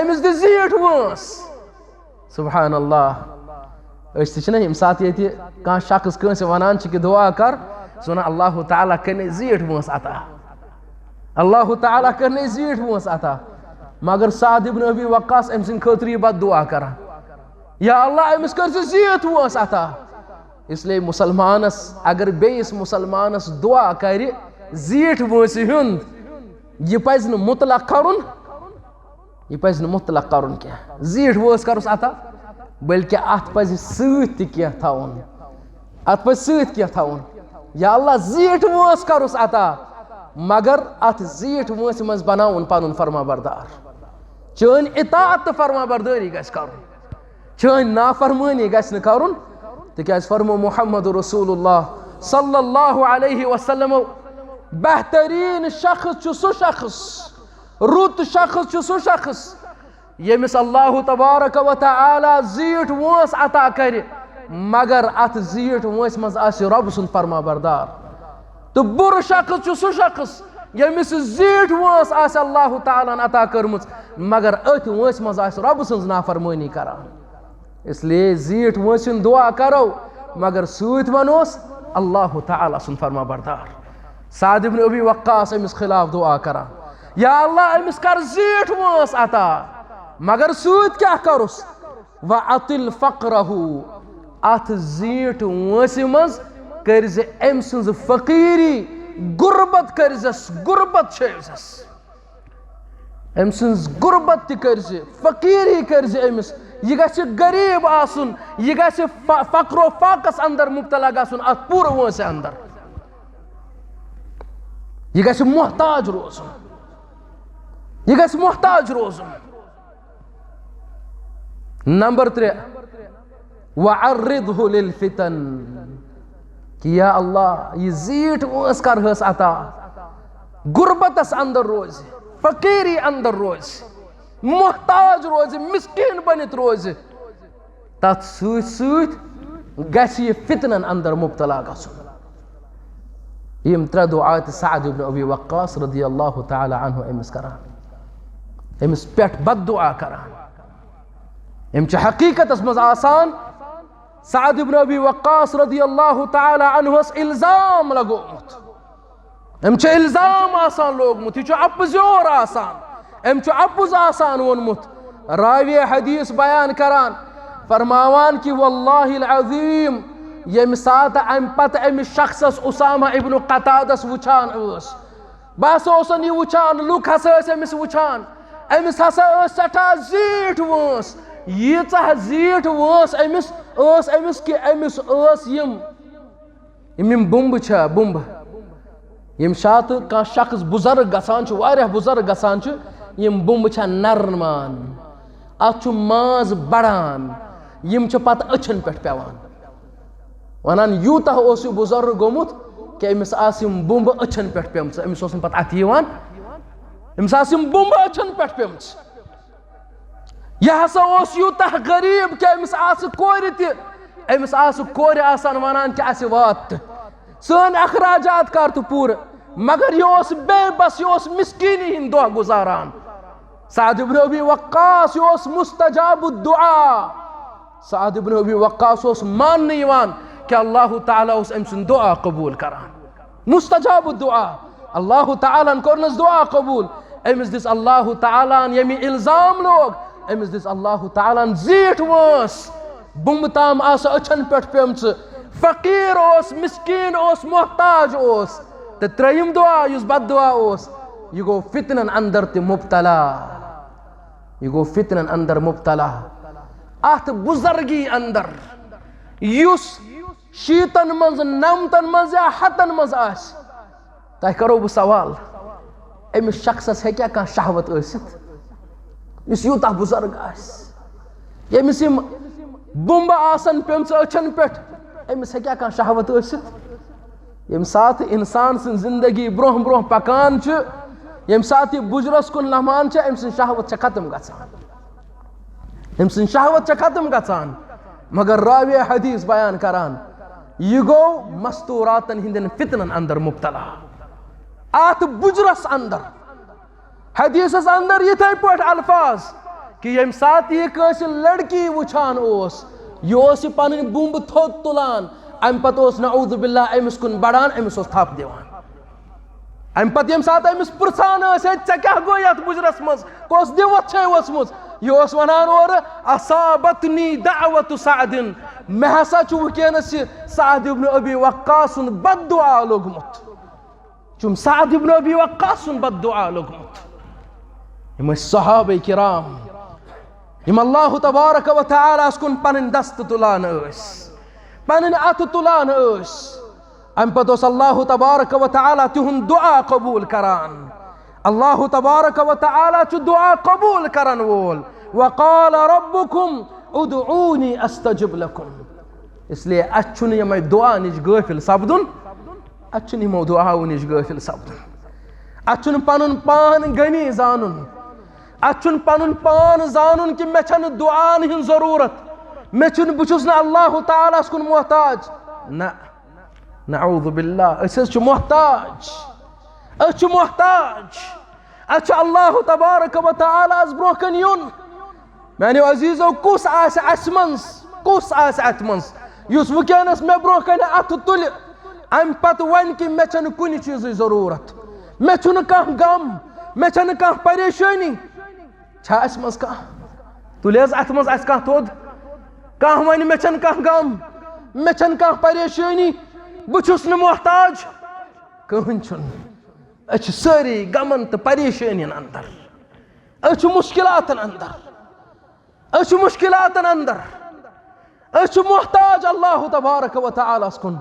أمِس دِ زیٖٹھ وٲنٛس۔ سبحان اللہ۔ أسۍ تہِ چھِنہ ییٚمہِ ساتہٕ ییٚتہِ کانٛہہ شخص کٲنٛسہِ وَنان چھِ کہِ دُعا کر، سُہ وَنان، اللہ تعالیٰ کٔرِنَے زیٖٹھ وٲنٛس عطا، اللہ تعالیٰ کٔرِنَے زیٖٹھ وٲنٛس عطا۔ مگر سعد ابن ابی وقاص أمۍ سٕنٛدِ خٲطرٕ یہِ بد دُعا کران، یا اللہ، أمِس کٔرۍ زِ زیٖٹھ وٲنٛس عطا۔ اس لیے مسلمانس اگر بیٚیِس مسلمانس دُعا کرِ زیٖٹھ وٲنٛسہِ ہُنٛد، یہِ پزِ نہٕ مطلق کرُن، یہِ پزِ نہٕ مطلق کرُن کینٛہہ۔ زیٖٹھ وٲنٛس کرُس عطا، بلکہِ اتھ پزِ سۭتۍ تہِ کینٛہہ تھاوُن، اتھ پزِ سۭتۍ کینٛہہ تھاوُن۔ یا اللہ، زیٖٹھ وٲنٛس کرُس عطا، مگر اتھ زیٖٹھ وٲنٛسہِ منٛز بناوُن پنُن فرما بردار۔ چٲنۍ اطاعت تہٕ فرما بردٲری گژھِ کرُن، چٲنۍ نافرمٲنی گژھِ نہٕ کرُن، تِکیازِ فرمو محمد رسول اللہ صلی اللہ علیہ وسلم، بہتریٖن شخص چھُ سُہ شخص، رُت شخص چھُ سُہ شخص، ییٚمِس اللہ تبارک و تعالیٰ زیٖٹھ وٲنٛس عطا کرِ، مگر اتھ زیٖٹھ وٲنٛسہِ منٛز آسہِ رۄب سُنٛد فرما بردار۔ تہٕ بُرٕ شخص چھُ سُہ شخص، ییٚمِس زیٖٹھ وٲنٛس آسہِ اللہ تعالیٰ ہن عطا کٔرمٕژ، مگر أتھۍ وٲنٛسہِ منٛز آسہِ رۄب سٕنٛز نافرمٲنی کران۔ اس لیے زیٖٹھ وٲنٛسہِ ہُنٛد دُعا کرو، مگر سۭتۍ ونوس اللہ تعالیٰ سُنٛد فرما بردار۔ سعد ابن ابی وقاص أمِس خلاف دُعا کران، یا اللہ، أمِس کر زیٖٹھ وٲنٛس عطا، مگر سۭتۍ کیٛاہ کرُس؟ وَأَطِلْ فَقْرَهُ، اتھ زیٖٹھ وٲنٛسہِ منٛز کٔرۍ زِ أمۍ سٕنٛز فقیٖری، غربت کٔرۍ زٮ۪س، غربت چھٲوۍ زٮ۪س۔ أمۍ سٕنٛز غربت تہِ کٔرۍ زِ، فقیٖری کٔرۍ زِ أمِس۔ یہِ گژھِ غریٖب آسُن، یہِ گژھِ ف-، فقر و فاقس اندر مبتلا گژھُن اتھ پوٗرٕ وٲنٛسہِ اندر۔ یہِ گژھِ محتاج روزُن، یہِ گژھِ محتاج روزُن۔ نمبر ترٛےٚ، وَعَرِّضْهُ لِلْفِتَنِ، کہ یا اللہ، یہِ زیٖٹھ وٲنٛس کرہَس عطا، غربتس اندر روزِ، فقیری اندر روزِ، محتاج روزِ، مسکین بٔنِتھ روزِ، تتھ سۭتۍ سۭتۍ گژھِ یہِ فتنن اندر مبتلا گژھُن۔ یِم ترٛےٚ دُعا تہِ سعد ابن ابی وقاص رضی اللہ تعالیٰ عنہ أمِس کران، أمِس پٮ۪ٹھ بد دُعا کران۔ أمۍ چھِ حقیٖقتس منٛز آسان سعد ابن ابی وقاص رضی اللہ تعالیٰ عنہس الزام لگومُت۔ أمۍ چھُ الزام آسان لوگمُت، یہِ چھُ اپُزیور آسان، أمۍ چھُ اپُز آسان ووٚنمُت۔ راوی حدیث بیان کران، فرماوان کہ واللہ العظیم، ییٚمہِ ساتہٕ امہِ پتہٕ أمِس شخصس اسامہ ابن قتادس وٕچھان ٲس، بہٕ ہسا اوسن یہِ وٕچھان، لُکھ ہسا ٲسۍ أمِس وٕچھان، أمِس ہسا ٲس سٮ۪ٹھاہ زیٖٹھ وٲنٛس، ییٖژاہ زیٖٹھ وٲنٛس أمِس ٲس، أمِس کہ أمِس ٲس یِم یِم، یِم بُمبہٕ چھا، بُمبہٕ، ییٚمہِ ساتہٕ کانٛہہ شخص بُزرگ گژھان چھُ، واریاہ بُزرگ گژھان چھُ، یِم بُمبہٕ چھا نرمان، اَتھ چھُ ماز بڑان، یِم چھِ پتہٕ أچھن پٮ۪ٹھ پٮ۪وان۔ وَنان، یوٗتاہ اوس یہِ بُزرگ گوٚمُت کہِ أمِس آسہٕ یِم بُمبہٕ أچھن پٮ۪ٹھ پیٚمژٕ، أمِس اوس نہٕ پتہٕ اَتھِ یِوان، أمِس آسہٕ یِم بُمبہٕ أچھن پٮ۪ٹھ پیٚمژٕ۔ یہِ ہسا اوس یوٗتاہ غریٖب کہِ أمِس آسہٕ کورِ تہِ، أمِس آسہٕ کورِ آسان وَنان کہِ اَسہِ وات تہٕ سٲنۍ اخراجات کر تہٕ پوٗرٕ، مگر یہِ اوس بے بس، یہِ اوس مسکیٖنی ہِنٛدۍ دۄہ گُزاران۔ سعد ابن ابی وقاص، یہِ اوس مستجاب الدعا۔ سعد ابن ابی وقاص اوس ماننہٕ یِوان کہِ اللہ تعالیٰ اوس أمۍ سُنٛد دُعا قبوٗل کران۔ مستجاب الدعا، اللہ تعالیٰ ہن کوٚرنس دُعا قبوٗل۔ أمِس دِژ اللہ تعالیٰ ہن ییٚمہِ الزام لوگ، أمِس دِژ اللہ تعالیٰ ہن زیٖٹھ وٲنٛس، بُمبہٕ تام آسہٕ أچھن پٮ۪ٹھ پیٚمژٕ، فقیٖر اوس، مسکیٖن اوس، محتاج اوس، تہٕ ترٛیٚیِم دُعا یُس بد دُعا اوس، یہِ گوٚو فتنن اندر تہِ مبتلا۔ یہِ گوٚو فتنن اندر مبتلا۔ اتھ بُزرگی اندر، یُس شیٖتن منٛز، نمتن منٛز یا ہتن منٛز آسہِ، تۄہہِ کرو بہٕ سوال، أمِس شخصس ہیٚکیٛاہ کانٛہہ شہوت ٲسِتھ، یُس یوٗتاہ بُزرگ آسہِ، ییٚمِس یِم بُمبہٕ آسن پیٚمژٕ أچھن پٮ۪ٹھ، أمِس ہیٚکیٛاہ کانٛہہ شہوت ٲسِتھ؟ ییٚمہِ ساتہٕ اِنسان سٕنٛز زِندگی برٛونٛہہ برٛونٛہہ پَکان چھِ، ییٚمہِ ساتہٕ یہِ بُجرَس کُن لَمان چھِ، أمۍ سٕنٛز شہوت چھےٚ ختم گژھان۔ أمۍ سٕنٛز شہوت چھےٚ ختم گژھان۔ مگر راوی حدیث بیان کران، یہِ گوٚو مستوٗراتَن ہٕنٛدٮ۪ن فتنَن اندر مبتلا۔ اَتھ بُجرَس اندر حدیثس اندر یِتھے پٲٹھۍ الفاظ، کہ ییٚمہِ ساتہٕ یہِ کٲنٛسہِ لڑکی وٕچھان اوس، یہِ اوس یہِ پنٕنۍ بُمب تھوٚد تُلان، امہِ پتہٕ اوس نعوذ باللہ أمِس کُن بڑان، أمِس اوس تھپھ دِوان۔ امہِ پتہٕ ییٚمہِ ساتہٕ أمِس پرژھان ٲسۍ، "ہے، ژےٚ کیٛاہ گوٚو یتھ مُجرس منٛز؟ کۄس دِوتھ چھے ؤژھمٕژ؟" یہِ اوس ونان اورٕ، "اصابتنی دعوت سعد"، مےٚ ہسا چھُ وٕنکیٚنس یہِ سعد ابن ابی وقاص سُنٛد بد دعا لوٚگمُت۔ چھُم سعد ابن ابی وقاص سُنٛد بد دعا لوٚگمُت۔ یِم ٲسۍ صحابہ کرام، یِم اللہ تبارک و تعالیٰ ہس کُن پنٕنۍ دست تُلان ٲسۍ، پنٕنۍ اتھٕ تُلان ٲسۍ۔ امہِ پتہٕ اوس اللہ تبارک و تعالیٰ تِہُنٛد دعا قبول کران۔ اللہ تبارک و تعالیٰ چھُ دعا قبول کرن وول۔ "وقال ربکم ادعونی استجب لکم"۔ اس لیے اسہِ چھُنہٕ یِمے دعا نِش غٲفِل سپدُن، اسہِ چھُنہٕ یِمو دعاوو نِش غٲفِل سپدُن۔ اسہِ چھُنہٕ پنُن پان غنی زانُن، اسہِ چھُنہٕ پنُن پان زانُن کہِ مےٚ چھنہٕ دعاہن ہٕنٛز ضروٗرت، مےٚ چھُنہٕ، بہٕ چھُس نہٕ اللہ تعالیٰ ہس کُن محتاج۔ نہ، نعوذ باللہ، أسۍ حظ چھِ محتاج، أسۍ چھِ محتاج۔ اسہِ چھُ اللہ تبارک و تعالیٰ ہس برونٛہہ کنہِ یُن۔ میانیو عزیزو، کُس آسہِ اسہِ منٛز، کُس آسہِ اتھ منٛز یُس وٕنکیٚنس مےٚ برونٛہہ کنہِ اتھٕ تُلہِ، امہِ پتہٕ ونہِ کہِ مےٚ چھنہٕ کُنہِ چیٖزٕچ ضروٗرت، مےٚ چھُنہٕ کانٛہہ غم، مےٚ چھنہٕ کانٛہہ پریشٲنی؟ چھا اسہِ منٛز کانٛہہ؟ تُلہِ حظ اتھ منٛز اسہِ کانٛہہ تھوٚد؟ کانٛہہ ونہِ، "مےٚ چھنہٕ کانٛہہ غم، مےٚ چھنہٕ کانٛہہ پریشٲنی، بہٕ چھُس نہٕ محتاج"؟ کٕہٕنۍ چھُنہٕ۔ أسۍ چھِ سٲری غمن تہٕ پریشٲنین اندر، أسۍ چھِ مُشکلاتن اندر، أسۍ چھِ مُشکلاتن اندر، أسۍ چھِ محتاج اللہ تبارک و تعالیٰ ہس کُن،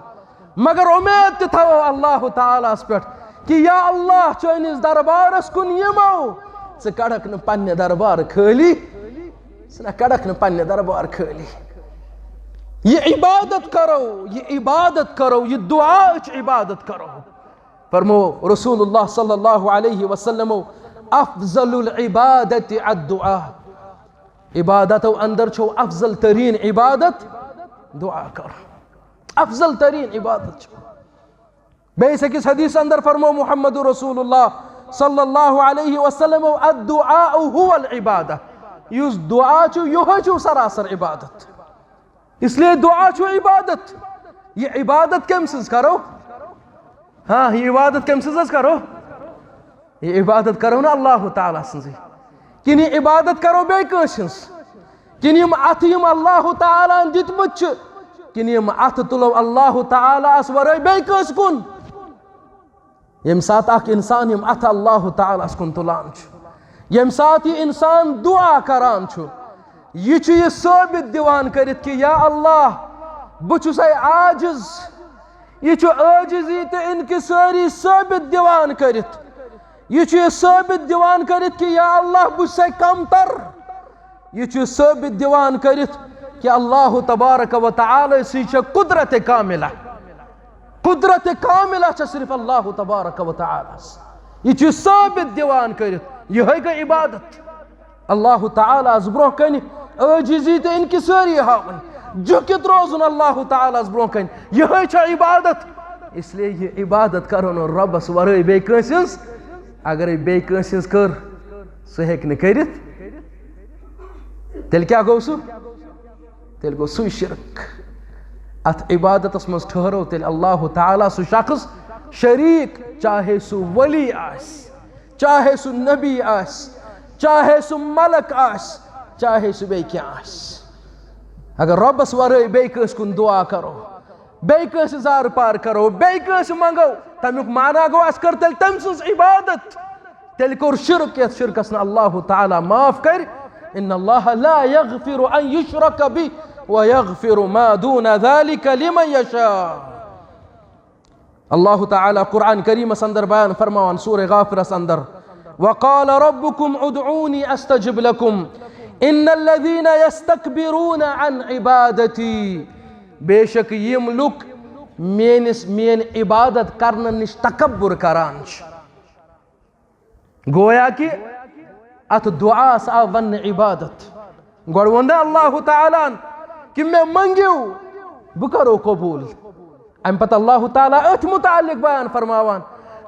مگر اُمید تہِ تھاوو اللہ تعالیٰ ہس پٮ۪ٹھ کہِ یا اللہ، چٲنِس دربارس کُن یِمو، ژٕ کڑکھ نہٕ پننہِ دربار خٲلی، ژٕ نہ کڑکھ نہٕ پننہِ دربار خٲلی۔ یہِ عبادت کرو، یہِ عبادت کرو، یہِ دعا أسۍ عبادت کرو۔ فرمو رسول اللہ صلی اللہ علیہ وسلم، "افضل العبادت الدعاء"۔ عبادتو اندر چھو افضل ترین عبادت دعا کرُن۔ افضل ترین عبادت چھو۔ بیٚیِس أکِس حدیث اندر فرمو محمد رسول اللہ صلی اللہ علیہ وسلم، "الدعاء هو العبادہ"۔ یُس دعا چھُ، یِہوٚے چھُ سراسر عبادت۔ اس لیے دعا چھُ عبادت۔ یہِ عبادت کٔمۍ سٕنٛز کرو؟ ہاں، یہِ عبادت کٔمۍ سٕنٛز حظ کرو؟ یہِ عبادت کرو نہ اللہ تعالیٰ سٕنٛزٕے، کِنہٕ یہِ عبادت کرو بیٚیہِ کٲنٛسہِ ہٕنٛز؟ کِنہٕ یِم اتھٕ یِم اللہ تعالیٰ ہن دِتمٕتۍ چھِ، کِنہٕ یِم اتھٕ تُلو اللہ تعالیٰ ہس ورٲے بیٚیہِ کٲنٛسہِ کُن؟ ییٚمہِ ساتہٕ اکھ انسان یِم اتھٕ اللہ تعالیٰ ہس کُن تُلان چھُ، ییٚمہِ ساتہٕ یہِ انسان دعا کران چھُ، یہِ چھُ یہِ ثٲبت دِوان کٔرِتھ کہِ یا اللہ، بہٕ چھُسے عاجز۔ یہِ چھُ عٲجزی تہٕ انکسٲری ثٲبت دِوان کٔرِتھ۔ یہِ چھُ یہِ ثٲبت دِوان کٔرِتھ کہِ یا اللہ، بہٕ چھُسے کمتر۔ یہِ چھُ ثٲبت دِوان کٔرِتھ کہِ اللہ تبارک و تعالیٰ سٕے چھےٚ قدرت کاملہ۔ قدرت کاملہ چھےٚ صرف اللہ تبارک و تعالیٰ ہس۔ یہِ چھُ ثٲبت دِوان کٔرِتھ۔ یِہوٚے گٔے عبادت۔ اللہ تعالیٰ ہس برونٛہہ کنہِ عٲجزی تہٕ انکسٲری ہاوٕنۍ، جُکِتھ روزُن اللہ تعالیٰ ہس برونٛہہ کنہِ، یِہوٚے چھےٚ عبادت۔ اس لیے یہِ عبادت کرو نہٕ رۄبس ورٲے بیٚیہِ کٲنٛسہِ ہٕنٛز۔ اگرے بیٚیہِ کٲنٛسہِ ہٕنٛز کٔر، سُہ ہیٚکہِ نہٕ کٔرِتھ، تیٚلہِ کیٛاہ گوٚو سُہ؟ تیٚلہِ گوٚو سُے شرک۔ اتھ عبادتس منٛز ٹھہرو تیٚلہِ اللہ تعالیٰ سُہ شخص شریٖک، چاہے سُہ ولی آسہِ، چاہے سُہ نبی آسہِ، چاہے سُہ ملک آسہِ، چاہے سُہ بیٚیہِ کینٛہہ آسہِ۔ اگر رۄبس ورٲے بیٚیہِ کٲنٛسہِ کُن دُعا کرو، بیٚیہِ کٲنٛسہِ زارٕ پار کرو، بیٚیہِ کٲنٛسہِ منٛگو، تمیُک معنی گوٚو، اسہِ کٔر تیٚلہِ تٔمۍ سٕنٛز عبادت۔ تیٚلہِ کوٚر شرک، یتھ شرکس نہٕ اللہ تعالیٰ معاف کرِ۔ ان اللہ لا یغفر ان یشرک بہ ویغفر ما دون ذلک لمن یشاء۔ اللہ تعالیٰ قرآن کریمس اندر بیان فرماوان سورہ غافرس اندر، وقال ربکم ادعونی استجب لکم ان الذین یستکبرون عن عبادتی، بے شک یِم لُکھ میٲنِس، میٲنۍ عبادت کرنہٕ نِش تکبر کران چھِ۔ گویا کہ اتھ دعاس آو وننہٕ عبادت۔ گۄڈٕ ووٚن نہ اللہ تعالیٰ ہن کہ مےٚ منٛگِو، بہٕ کرو قبول۔ امہِ پتہٕ اللہ تعالیٰ أتھۍ متعلق بیان فرماوان،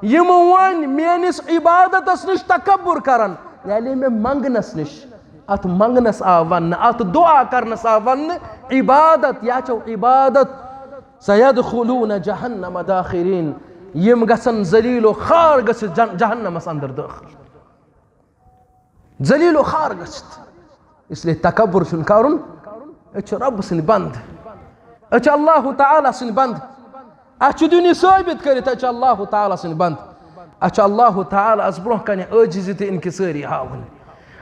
یِم وۄنۍ میٲنِس عبادتس نِش تکبر کرن، یعنی مےٚ منٛگنس نِش، اتھ منگنس آو وننہٕ، اتھ دعا کرنس آو وننہٕ عبادت۔ یا چھو عبادت؟ سیدخلون جہنم داخرین۔ یِم گژھن ذلیل و خوار گٔژھِتھ جن-، جہنمس اندر دٲخل۔ ذلیل و خوار گٔژھِتھ۔ اس لیے تکبر چھُنہٕ کرُن۔ أسۍ چھِ رۄبہٕ سٕنٛدۍ بنٛدٕ۔ أسۍ چھِ اللہ تعالیٰ سٕنٛدۍ بنٛدٕ۔ اَسہِ چھُ دیُن یہِ ثٲبت کٔرِتھ، أسۍ چھِ اللہ تعالیٰ سٕنٛدۍ بنٛدٕ۔ اَسہِ چھُ اللہ تعالیٰ ہس برٛونٛہہ کنہِ عٲجزی تہٕ انکسٲری ہاوٕنۍ۔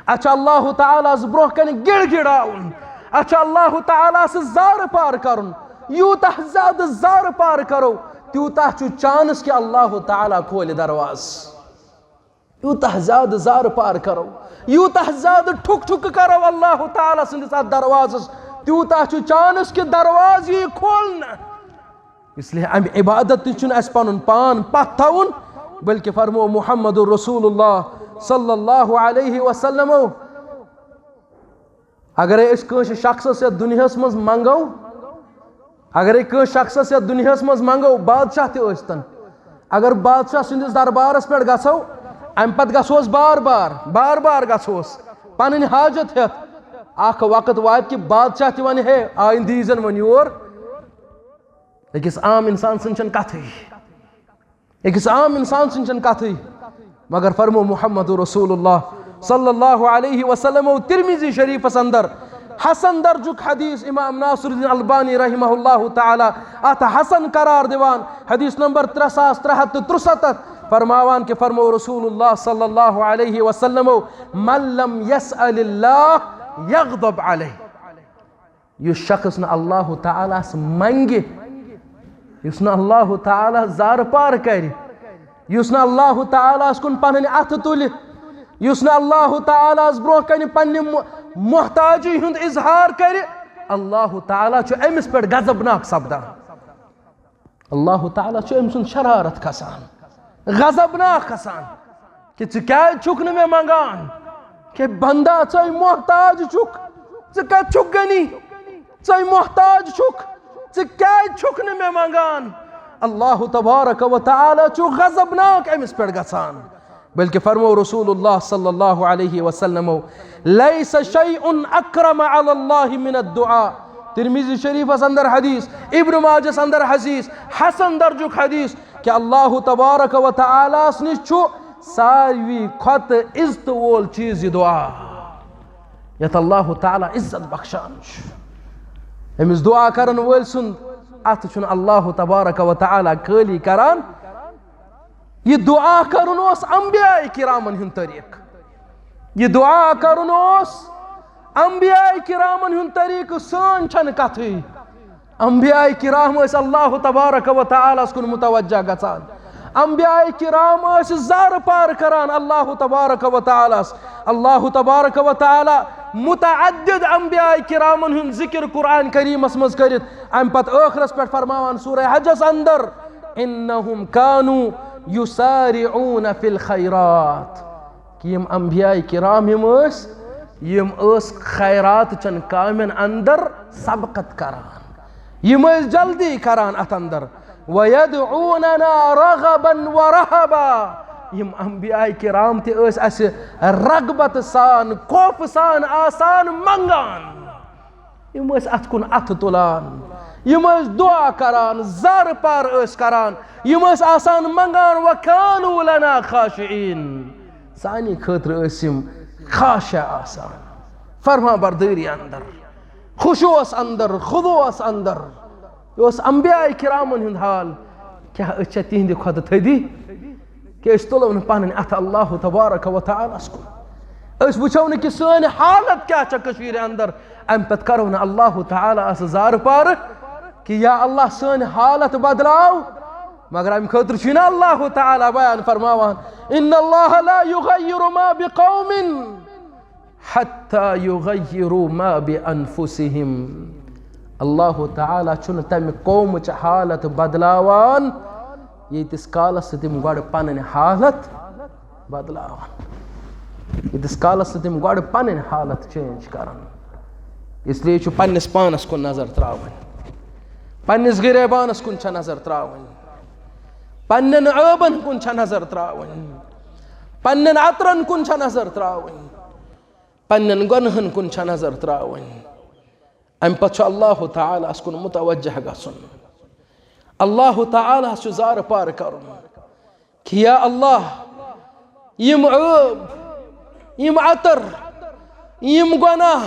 اَسہِ چھُ اللہ تعالیٰ ہس برٛونٛہہ کنہِ گِڑ گِڑاوُن۔ اَسہِ چھُ اللہ تعالیٰ سٕنٛز زارٕ پار کرُن۔ یوٗتاہ زیادٕ زارٕ پار کرو، تیوٗتاہ چھُ chance کہِ اللہ تعالیٰ کھولہِ دروازٕ۔ یوٗتاہ زیادٕ زارٕ پار کرو، یوٗتاہ زیادٕ ٹھُک ٹھُک کرو اللہ تعالیٰ سٕنٛدِس اَتھ دروازس، تیوٗتاہ چھُ chance کہِ دروازٕ یی کھولنہٕ۔ اس لیے امہِ عبادت تہِ چھُنہٕ اَسہِ پنُن پان پتھ تھاوُن، بلکہِ فرمو محمد رسول اللہ صلی اللہ علیہ وسلمو، اگرے أسۍ کٲنٛسہِ شخصس یتھ دُنیاہس منٛز منٛگو، اگرے کٲنٛسہِ شخصس یتھ دُنیاہس منٛز منٛگو، بادشاہ تہِ ٲسۍتن، اگر بادشاہ سٕنٛدِس دربارس پٮ۪ٹھ گژھو، امہِ پتہٕ گژھوس بار بار، بار بار گژھوس پنٕنۍ حاجت ہٮ۪تھ۔ اکھ وقت واتہِ کہِ بادشاہ تہِ ونہِ، ہے، آیندٕ ییٖزٮ۪ن وۄنۍ یور۔ أکِس عام انسان سٕنٛز چھنہٕ کتھٕے۔ أکِس عام انسان سٕنٛز چھنہٕ کتھٕے، مگر فرمو محمد رسول اللہ صلی اللہ علیہ وسلم و ترمذی شریفس اندر حسن درجُک حدیث، امام ناصر الدین البانی رحمہ اللہ تعالیٰ اتھ حسن قرار دِوان، حدیث نمبر ترٛےٚ ساس ترٛےٚ ہتھ تہٕ ترُسَتتھ، فرماوان کہِ فرمو رسول اللہ صلی اللہ علیہ وسلم، من لم يسأل الله يغضب عليه۔ یُس شخص نہٕ اللہ تعالیٰ ہس منگہِ، یُس نہٕ اللہ تعالیٰ ہس زارٕ پار کرِ، یُس نہٕ اللہ تعالیٰ ہس کُن پنٕنۍ اتھٕ تُلہِ، یُس نہٕ اللہ تعالیٰ ہس برونٛہہ کنہِ پننہِ مُ-، محتاجی ہُنٛد اظہار کرِ، اللہ تعالیٰ چھُ أمِس پٮ۪ٹھ غضبناک سپدان۔ اللہ تعالیٰ چھُ أمۍ سُنٛد شرارت کھسان، غضبناک کھسان، کہِ ژٕ کیٛازِ چھُکھ نہٕ مےٚ منٛگان؟ کہِ بندا، ژٕے محتاج چھُکھ، ژٕ کتہِ چھُکھ غنی؟ ژٕے محتاج چھُکھ، ژٕ کیٛازِ چھُکھ نہٕ مےٚ منٛگان؟ اللہ تبارک و تعالیٰ چھُ غضبناک أمِس پٮ۪ٹھ گژھان۔ بلکہ فرمو رسول اللہ صلی اللہ علیہ وسلم، لیس شیء اکرم علی اللہ من الدعاء۔ ترمذی شریفس اندر حدیث، ابن ماجہس اندر حدیث، حسن درجُک حدیث، کہ اللہ تبارک و تعالیٰ ہس نش چھُ ساروی کھۄتہٕ عزت وول چیز یہ دعا، یتھ اللہ تعالیٰ عزت بخشان چھُ۔ أمِس دعا کرن وٲلۍ سُنٛد اتھٕ چھُنہٕ اللہ تبارک و تعالیٰ خٲلی کران، یہ دعا کرُن اوس انبیاء کرامن ہُنٛد طریقہٕ۔ یہ دعا کرُن اوس انبیاء کرامن ہُنٛد طریقہٕ، سٲنۍ چھنہٕ کتھٕے۔ انبیاء کرام ٲسۍ اللہ تبارک و تعالیٰ ہس کُن متوجہ گژھان۔ انبیاء کرام ٲسۍ زارٕ پار کران اللہ تبارک و تعالیٰ ہس۔ اللہ تبارک و تعالیٰ متعدد انبیاء کرامن ہُنٛد ذکر قرآن کریمس منٛز کٔرِتھ، امہِ پتہٕ ٲخرس پٮ۪ٹھ فرماوان سورہ حجس اندر، انہم کانوا یسارعون فی الخیرات، کہ یم انبیاء کرام یم ٲسۍ، یم ٲسۍ خیرات چن کامن اندر سبقت کران، یم ٲسۍ جلدی کران اتھ اندر۔ ویدعوننا رغبا ورہبا، یم انبیاء کرام تہِ ٲسۍ اسہِ رغبت سان، خوف سان آسان منگان۔ یم ٲسۍ اتھ کُن اتھٕ تُلان، یم ٲسۍ دعا کران، زارٕ پار ٲسۍ کران، یم ٲسۍ آسان منگان، وکانوا لنا خاشعین، سانہِ خٲطرٕ ٲسۍ یم خاشع آسان، فرما بردٲری اندر، خشوعس اندر، خضوعس اندر۔ یہِ اوس انبیاء کرامن ہُنٛد حال۔ کیٛاہ أسۍ چھا تِہنٛدِ کھۄتہٕ تھٔدی؟ کہِ أسۍ تُلو نہٕ پنٕنۍ اتھٕ اللہ تبارک و تعالیٰ ہس کُن۔ أسۍ وٕچھو نہٕ کہِ سٲنۍ حالت کیٛاہ چھےٚ کٔشیٖرِ اندر، امہِ پتہٕ کرو نہٕ اللہ تعالیٰ ہس زارٕ پارٕ کہِ یا اللہ سٲنۍ حالت بدلاو۔ مگر امہِ خٲطرٕ چھُے نہ اللہ تعالیٰ بیان فرماوان، ان اللہ لا یغیر ما بقوم حتی یغیروا ما بانفسہم۔ اللہ تعالیٰ چھُنہٕ تمہِ قومٕچ حالت بدلاوان، ییٖتِس کالس نہٕ تِم گۄڈٕ پنٕنۍ حالت بدلاوان، ییٖتِس کالس نہٕ تِم گۄڈٕ پنٕنۍ حالت change کران۔ اس لیے چھُ پننِس پانس کُن نظر تراوٕنۍ، پننِس غریبانس کُن چھےٚ نظر تراوٕنۍ، پننٮ۪ن عٲبن کُن چھےٚ نظر تراوٕنۍ، پننٮ۪ن عطرن کُن چھےٚ نظر تراوٕنۍ۔ پننٮ۪ن گۄنہن کُن چھےٚ نظر تراوٕنۍ۔ امہِ پتہٕ چھُ اللہ تعالیٰ ہس کُن متوجہ گژھُن۔ اللہ تعالیٰ ہس چھُ زارٕ پار کرُن کہ یا اللہ، یِم عٲب، یِم عطر، یِم گۄناہ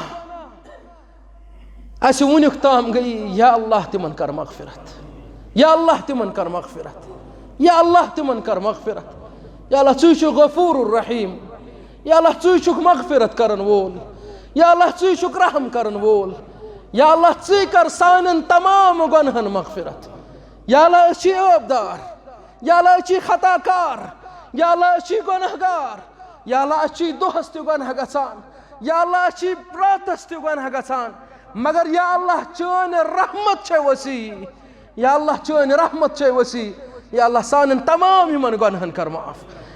اسہِ وُنیُک تام گٔیی، یا اللہ، تِمن کر مغفرت۔ یا اللہ، تِمن کر مغفرت۔ یا اللہ، تِمن کر مغفرت۔ یا اللہ، ژٕے چھُکھ غفور الرحیم۔ یا اللہ، ژٕے چھُکھ مغفرت کرن وول۔ یا اللہ، ژٕے چھُکھ رحم کرن وول۔ یا اللہ، ژٕے کر سانٮ۪ن تمام گۄنہن مغفرت۔ یا اللہ، أسۍ چھِ عٲبدار۔ یا اللہ، أسۍ چھِ خطا کار۔ یا اللہ، أسۍ چھِ گۄناہ گار۔ یا اللہ، أسۍ چھِ دۄہس تہِ گۄناہ گژھان۔ یا اللہ، أسۍ چھِ راتس تہِ گۄناہ گژھان۔ مگر یا اللہ، چٲنۍ رحمت چھے وسیع۔ یا اللہ، چٲنۍ رحمت چھے وسیع۔ یا اللہ، سانٮ۪ن تمام یِمن گۄنہن کر معاف۔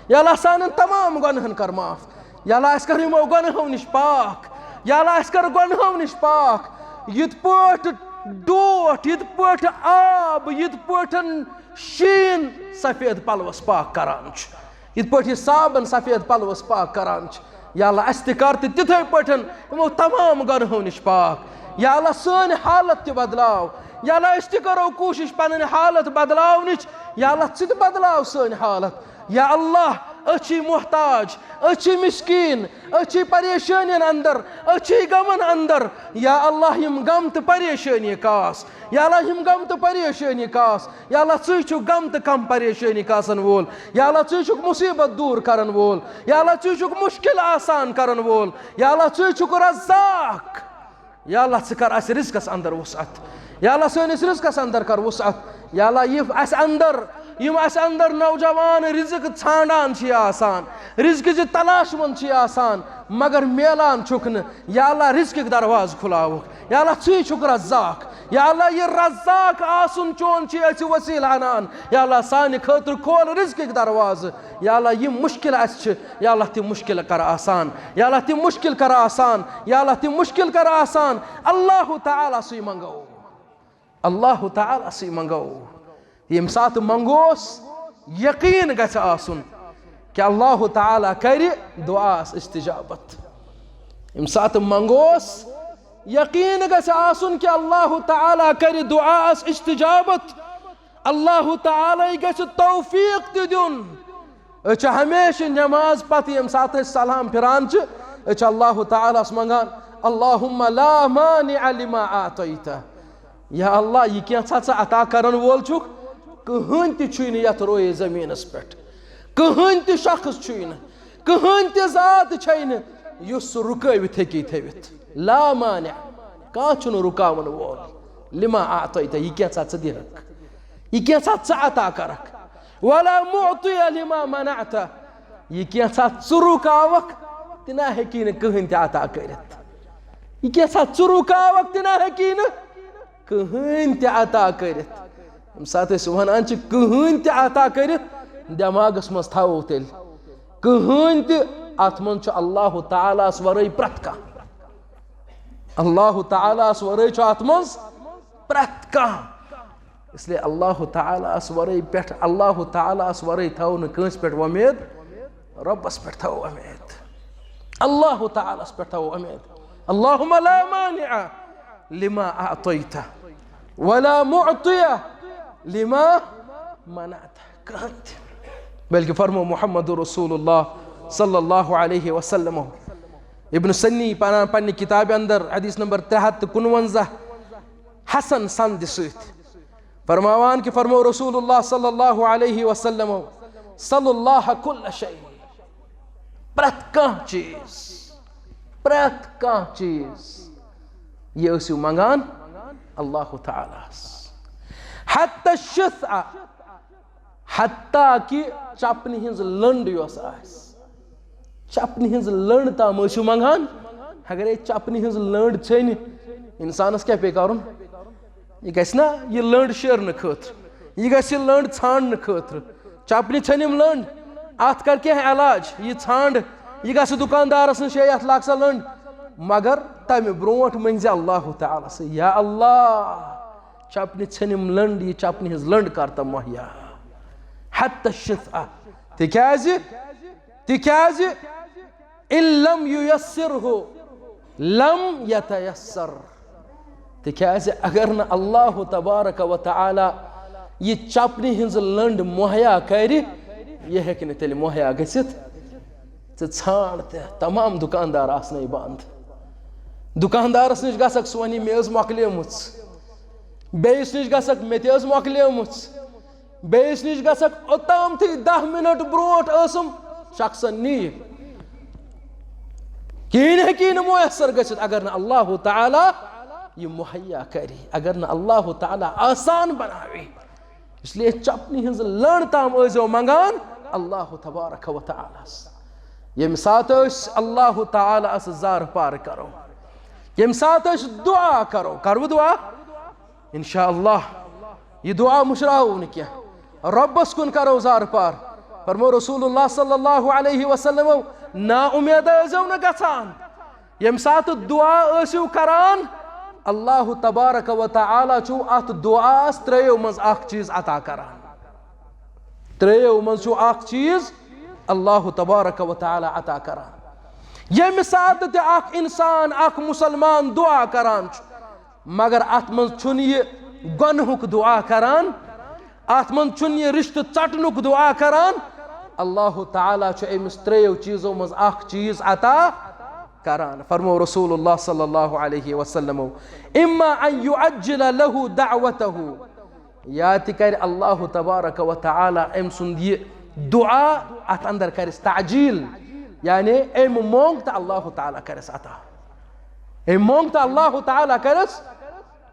یا اللہ، سانٮ۪ن تمام گۄنہن کر معاف۔ یا اللہ، اَسہِ کر یِمو گۄنہو نِش پاک۔ یا اللہ، اَسہِ کر گۄنہو نِش پاک۔ یِتھ پٲٹھۍ ڈوٹھ، یِتھ پٲٹھۍ آب، یِتھ پٲٹھۍ شیٖن سفید پلوس پاک کران چھُ، یِتھ پٲٹھۍ یہِ صابن سفید پلوس پاک کران چھُ، یا اللہ، اَسہِ تہِ کر تہٕ تِتھے پٲٹھۍ یِمو تمام گۄنہو نِش پاک۔ یا اللہ، سٲنۍ حالت تہِ بدلاو۔ یا اللہ، أسۍ تہِ کرو کوٗشِش پنٕنۍ حالت بدلاونٕچ۔ یا اللہ، ژٕ تہِ بدلاو سٲنۍ حالت۔ یا اللہ، أسۍ چھِ محتاج، أسۍ چھِ مسکین، أسۍ چھِ پریشٲنین اندر، أسۍ چھِ غمن اندر۔ یا اللہ، یِم غم تہٕ پریشٲنی کاس۔ یا اللہ، یِم غم تہٕ پریشٲنی کاس۔ یا اللہ، ژٕے چھُکھ غم تہٕ کم پریشٲنی کاسن وول۔ یا اللہ، ژٕے چھُکھ مصیبت دور کرن وول۔ یا اللہ، ژٕے چھُکھ مشکل آسان کرن وول۔ یا اللہ، ژٕے چھُکھ رزاق۔ یا اللہ، ژٕ کر اسہِ رزقس اندر وسعت۔ یا اللہ، سٲنِس رزقس اندر کر وسعت۔ یا اللہ، یہِ اسہِ اندر، یِم اسہِ اندر نوجوان رزق ژھانڈان چھِ آسان، رزقٕچ تلاش منٛز چھِ آسان، مگر میلان چھُکھ نہٕ۔ یا اللہ، رزقٕکۍ دروازٕ کھُلاوُکھ۔ یا اللہ، ژٕے چھُکھ رزاق۔ یا اللہ، یہِ رزاق آسُن چون چھُ اَسہِ وسیلہٕ انان۔ یا اللہ، سانہِ خٲطرٕ کھول رزقٕکۍ دروازٕ۔ یا اللہ، یِم مشکل اَسہِ چھِ، یا اللہ، تِم مشکل کر آسان۔ یا اللہ، تِم مشکل کر آسان۔ یا اللہ، تِم مشکل کر آسان۔ اللہ تعالیٰ سٕے منٛگو۔ اللہ تعالیٰ سٕے منٛگو۔ ییٚمہِ ساتہٕ منٛگوس، یقیٖن گژھِ آسُن کہِ اللہ تعالیٰ کرِ دُعاہس استجابت۔ ییٚمہِ ساتہٕ منٛگوس، یقیٖن گژھِ آسُن کہِ اللہ تعالیٰ کرِ دُعاہس استجابت۔ اللہ تعالیٰ گژھِ توفیق تہِ دیُن۔ أسۍ چھِ ہمیشہِ نٮ۪ماز پتہٕ ییٚمہِ ساتہٕ أسۍ سلام پھِران چھِ، أسۍ چھِ اللہ تعالیٰ ہس منٛگان، اللہم لا مانع لما اعطیت۔ یا اللہ، یہِ کینٛژھا ژٕ عطا کرن وول چھُکھ، کٕہٕنۍ تہِ چھُے نہٕ یتھ رویے زٔمیٖنس پٮ۪ٹھ، کٕہٕنۍ تہِ شخص چھُے نہٕ، کٕہٕنۍ تہِ ذات چھے نہٕ، یُس سُہ رُکٲوِتھ ہیٚکی تھٲوِتھ۔ لا مانع، کانٛہہ چھُنہٕ رُکاون وول۔ لما اعطیت، یہِ کینٛژھا ژٕ دِہکھ، یہِ کینٛژھا ژٕ عطا کرکھ۔ ولا معطی لما منعت، یہِ کینٛژھا ژٕ رُکاوکھ، تہِ نہ ہیٚکی نہٕ کٕہٕنۍ تہِ عطا کٔرِتھ۔ یہِ کینٛژھا ژٕ رُکاوکھ، تہِ نہ ہیٚکی نہٕ کٕہٕنۍ تہِ عطا کٔرِتھ۔ ییٚمہِ ساتہٕ أسۍ وَنان چھِ کٕہٕنۍ تہِ عطا کٔرِتھ، دٮ۪ماغَس منٛز تھاوو تیٚلہِ، کٕہٕنۍ تہِ، اَتھ منٛز چھُ اللہ تعالیٰ ہَس وَرٲے پرٛٮ۪تھ کانٛہہ۔ اللہ تعالیٰ ہَس وَرٲے چھُ اَتھ منٛز پرٛٮ۪تھ کانٛہہ۔ اس لیے اللہ تعالیٰ ہَس وَرٲے پٮ۪ٹھ، اللہ تعالیٰ ہَس وَرٲے تھاوو نہٕ کٲنٛسہِ پٮ۪ٹھ وۄمید، رۄبَس پٮ۪ٹھ تھاوو وۄمید۔ اللہ تعالیٰ ہَس پٮ۪ٹھ تھاوو وۄمید۔ اللہم لا مانع لما اعطیت ولا معطی لما منعت۔ کٕہٕنۍ تہِ۔ بلکہ فرمو محمد رسول اللہ صلی اللہ علیہ وسلم۔ ابن سنی پنان پننہِ کتابہِ اندر حدیث نمبر ترٛےٚ ہتھ تہٕ کُنوَنزاہ حسن سند سۭتۍ فرماوان کہ فرمو رسول اللہ صلی اللہ علیہ وسلم، صلی اللہ کل شیء، پرٛٮ۪تھ کانٛہہ چیٖز، پرٛٮ۪تھ کانٛہہ چیٖز، یہِ ٲسِو منٛگان اللہ تعالیٰ ہَس۔ حتی الشثع، حتیٰ کہ چپنہِ ہٕنٛز لٔنٛڈ یۄس آسہِ، چپنہِ ہٕنٛز لٔنٛڈ تام ٲسِو منٛگان۔ اگرے چپنہِ ہٕنٛز لٔنٛڈ ژھیٚنہِ، انسانس کیٛاہ پیٚیہِ کرُن؟ یہِ گژھِ نا یہِ لٔنٛڈ شیرنہٕ خٲطرٕ، یہِ گژھِ یہِ لٔنٛڈ ژھانٛڈنہٕ خٲطرٕ۔ چپنہِ ژھیٚنِم لٔنٛڈ، اتھ کر کینٛہہ علاج، یہِ ژھانٛڈ، یہِ گژھِ دُکاندارس نِش، ہے، یتھ لاگ سا لٔنٛڈ۔ مگر تمہِ برونٛٹھ مٔنٛگزِ اللہ تعالیٰ سۭتۍ، یا اللہ، چپنہِ ژھیٚنِم لٔنٛڈ، یہِ چپنہِ ہٕنٛز لٔنٛڈ کر تہٕ مہیا۔ حتی الشثع، تِکیازِ، تِکیازِ ان لم ییسرہ لم یتیسر۔ تِکیازِ اگر نہٕ اللہ تبارک و تعالیٰ یہِ چپنہِ ہٕنٛز لٔنٛڈ مہیا کرِ، یہِ ہیٚکہِ نہٕ تیٚلہِ مہیا گٔژھِتھ۔ ژٕ ژھانٛڈ تہِ، تمام دُکاندار آسنے بنٛد۔ دُکاندارس نِش گژھکھ، سُہ وَنہِ، مےٚ ٲس مۄکلیمٕژ۔ بیٚیِس نِش گژھکھ، مےٚ تہِ ٲس مۄکلیمٕژ۔ بیٚیِس نِش گژھکھ، اوٚتامتھٕے دَہ مِنٹ برونٛٹھ ٲسٕم شخصن نِیہِ۔ کِہیٖنۍ ہیٚکی نہٕ مُیسر گٔژھِتھ اگر نہٕ اللہ تعالیٰ یہِ مہیا کرِ، اگر نہٕ اللہ تعالیٰ آسان بناوِ۔ اس لیے چپنہِ ہٕنٛز لٔنٛڈ تام ٲسۍزیو منٛگان اللہ تبارک و تعالیٰ ہس۔ ییٚمہِ ساتہٕ أسۍ اللہ تعالیٰ ہس زارٕ پار کرو، ییٚمہِ ساتہٕ أسۍ دُعا کرو، کرٕ بہٕ دُعا؟ انشاءاللہ۔ یہِ دُعا مُشراوو نہٕ کینٛہہ، رۄبس کُن کرو زارٕ پار۔ فرمو رسول اللہ صلی اللہ علیہ وسلمو، نا اُمید ٲسۍزیو نہٕ گژھان۔ ییٚمہِ ساتہٕ دُعا ٲسِو کران، اللہ تبارک و تعالیٰ چھُو اتھ دُعاہس ترٛیٚیو منٛز اکھ چیٖز عطا کران۔ ترٛیٚیو منٛز چھُو اکھ چیٖز اللہ تبارک و تعالیٰ عطا کران۔ ییٚمہِ ساتہٕ تہِ اکھ انسان، اکھ مسلمان دُعا کران چھُ، مگر اتھ منٛز چھُنہٕ یہِ گۄنہُک دُعا کران، اتھ منٛز چھُنہٕ یہِ رشتہٕ ژٹنُک دُعا کران۔ اللہ تعالیٰ چھُ أمِس ترٛیٚیو چیٖزو منٛز اکھ چیٖز عطا کران۔ فرمو رسول اللہ صلی اللہ علیہ وسلمو، اما ان یعجل لہ دعوتہ، یا تہِ کرِ اللہ تبارک و تعالیٰ أمۍ سُنٛد یہِ دُعا، اتھ اندر کرٮ۪س تعجیل، یعنی أمۍ مونٛگ تہٕ اللہ تعالیٰ کرٮ۪س عطا۔ أمۍ مونٛگ تہٕ اللہ تعالیٰ کرٮ۪س،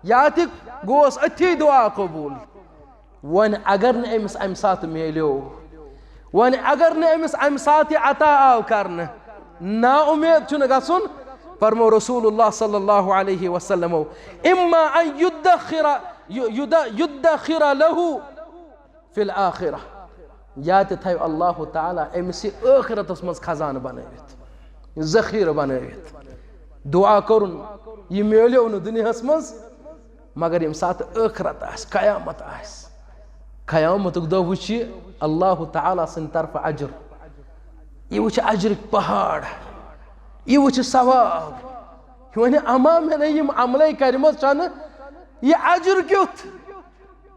یا تہِ گوس أتھی دُعا قبوٗل۔ وۄنۍ اگر نہٕ أمِس امہِ ساتہٕ میلیو، وۄنۍ اگر نہٕ أمِس امہِ ساتہٕ یہِ عطا آو کرنہٕ، نا اُمید چھُنہٕ گژھُن۔ فرمو رسول اللہ صلی اللہ علیہ وسلمو، اما ان یدخر، یُ-، یُد-، یدخر لہ فی الآخرہ، یا تہِ تھایہِ اللہ تعالیٰ أمِس یہِ ٲخرتس منٛز خزانہٕ بنٲوِتھ، ذخیرٕ بنٲوِتھ۔ دُعا کوٚرُن، یہِ میلیو نہٕ دُنیاہس منٛز، مگر ییٚمہِ ساتہٕ ٲخرت آسہِ، قیامت آسہِ، قیامتُک دۄہ وٕچھِ اللہ تعالیٰ سٕنٛدِ طرفہٕ اجر۔ یہِ وٕچھِ اجرٕکۍ پہاڑ، یہِ وٕچھِ ثواب۔ یہِ وَنہِ، اما مےٚ نے یِم عملے کرِمژ چھنہٕ، یہِ اجر کیُتھ؟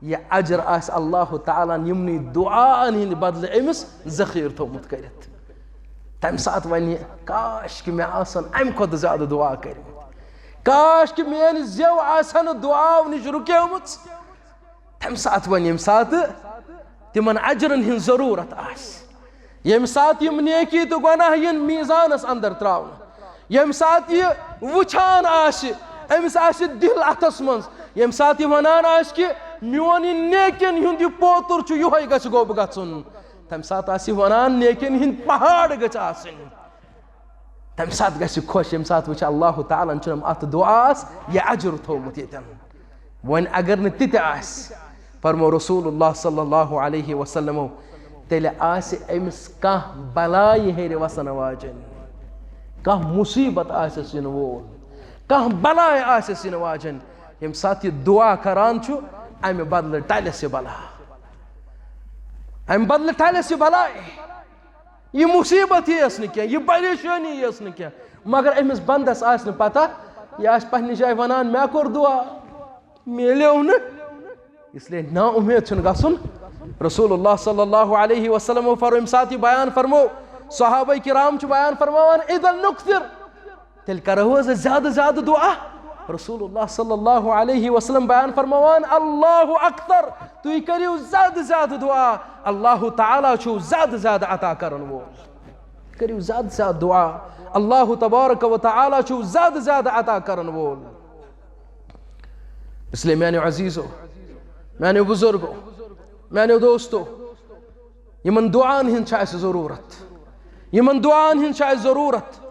یہِ اجر آسہِ اللہ تعالیٰ ہن یِمنٕے دُعاہن ہٕنٛدِ بدلہٕ أمِس ذخیرٕ تھوٚومُت کٔرِتھ۔ تمہِ ساتہٕ ونہِ، کاش کہِ مےٚ آسن امہِ کھۄتہٕ زیادٕ دُعا کٔرمٕتۍ، کاش کہِ میٲنۍ زٮ۪و آسہِ ہا نہٕ دُعاو نِش رُکیمٕژ۔ تمہِ ساتہٕ ونہِ، ییٚمہِ ساتہٕ تِمن اجرن ہٕنٛز ضروٗرت آسہِ، ییٚمہِ ساتہٕ یِم نیکی تہٕ گۄناہ یِن میٖزانس اندر ترٛاونہٕ، ییٚمہِ ساتہٕ یہِ وٕچھان آسہِ، أمِس آسہِ دِل اتھس منٛز، ییٚمہِ ساتہٕ یہِ ونان آسہِ کہِ میون یہِ نیکین ہُنٛد یہِ پوتُر چھُ، یِہوٚے گژھِ گوٚب گژھُن، تمہِ ساتہٕ آسہِ یہِ ونان، نیکین ہٕنٛدۍ پہاڑ گٔژھۍ آسٕنۍ۔ تمہِ ساتہٕ گژھِ خۄش، ییٚمہِ ساتہٕ وٕچھِ اللہ تعالیٰ ہن چھُنم اتھ دُعاہس یہِ اجر تھوٚومُت ییٚتٮ۪ن۔ وۄنۍ اگر نہٕ تہِ تہِ آسہِ، فرمو رسول اللہ صلی اللہ علیہ وسلمو، تیٚلہِ آسہِ أمِس کانٛہہ بلایہِ ہیٚرِ وسن واجٮ۪ن، کانٛہہ مُصیبت آسٮ۪س یِنہٕ وول، کانٛہہ بلاے آسٮ۪س یِنہٕ واجٮ۪ن۔ ییٚمہِ ساتہٕ یہِ دُعا کران چھُ، امہِ بدلہٕ ٹلٮ۪س یہِ بلا، امہِ بدلہٕ ٹلٮ۪س یہِ بلاے۔ یہِ مُصیبت یِیَس نہٕ کینٛہہ، یہِ پریشٲنی یِیَس نہٕ کینٛہہ، مگر أمِس بندس آسہِ نہٕ پتہ، یہِ آسہِ پننہِ جایہِ ونان، مےٚ کوٚر دُعا، میلیو نہٕ۔ اس لیے نا اُمید چھُنہٕ گژھُن۔ رسول اللہ صلی اللہ علیہ وسلم فرمو، ییٚمہِ ساتہٕ یہِ بیان فرمو، صحابہ کرام چھِ بیان فرماوان، اذا نکثر، تیٚلہِ کرو حظ أسۍ زیادٕ زیادٕ دُعا۔ رسول اللہ صلی اللہ علیہ وسلم بیان فرماوان، اللہ اکثر، تُہۍ کٔرِو زیادٕ زیادٕ دُعا، اللہ تعالیٰ چھُو زیادٕ زیادٕ عطا کرن وول۔ کٔرِو زیادٕ زیادٕ دُعا، اللہ تبارک و تعالیٰ چھُو زیادٕ زیادٕ عطا کرن وول۔ اس لیے میانیو عزیزو، میانیو بزرگو، میانیو دوستو، یِمن دُعاہن ہٕنٛز چھِ اَسہِ ضروٗرت، یِمن دُعاہن ہٕنٛز چھِ اَسہِ ضروٗرت۔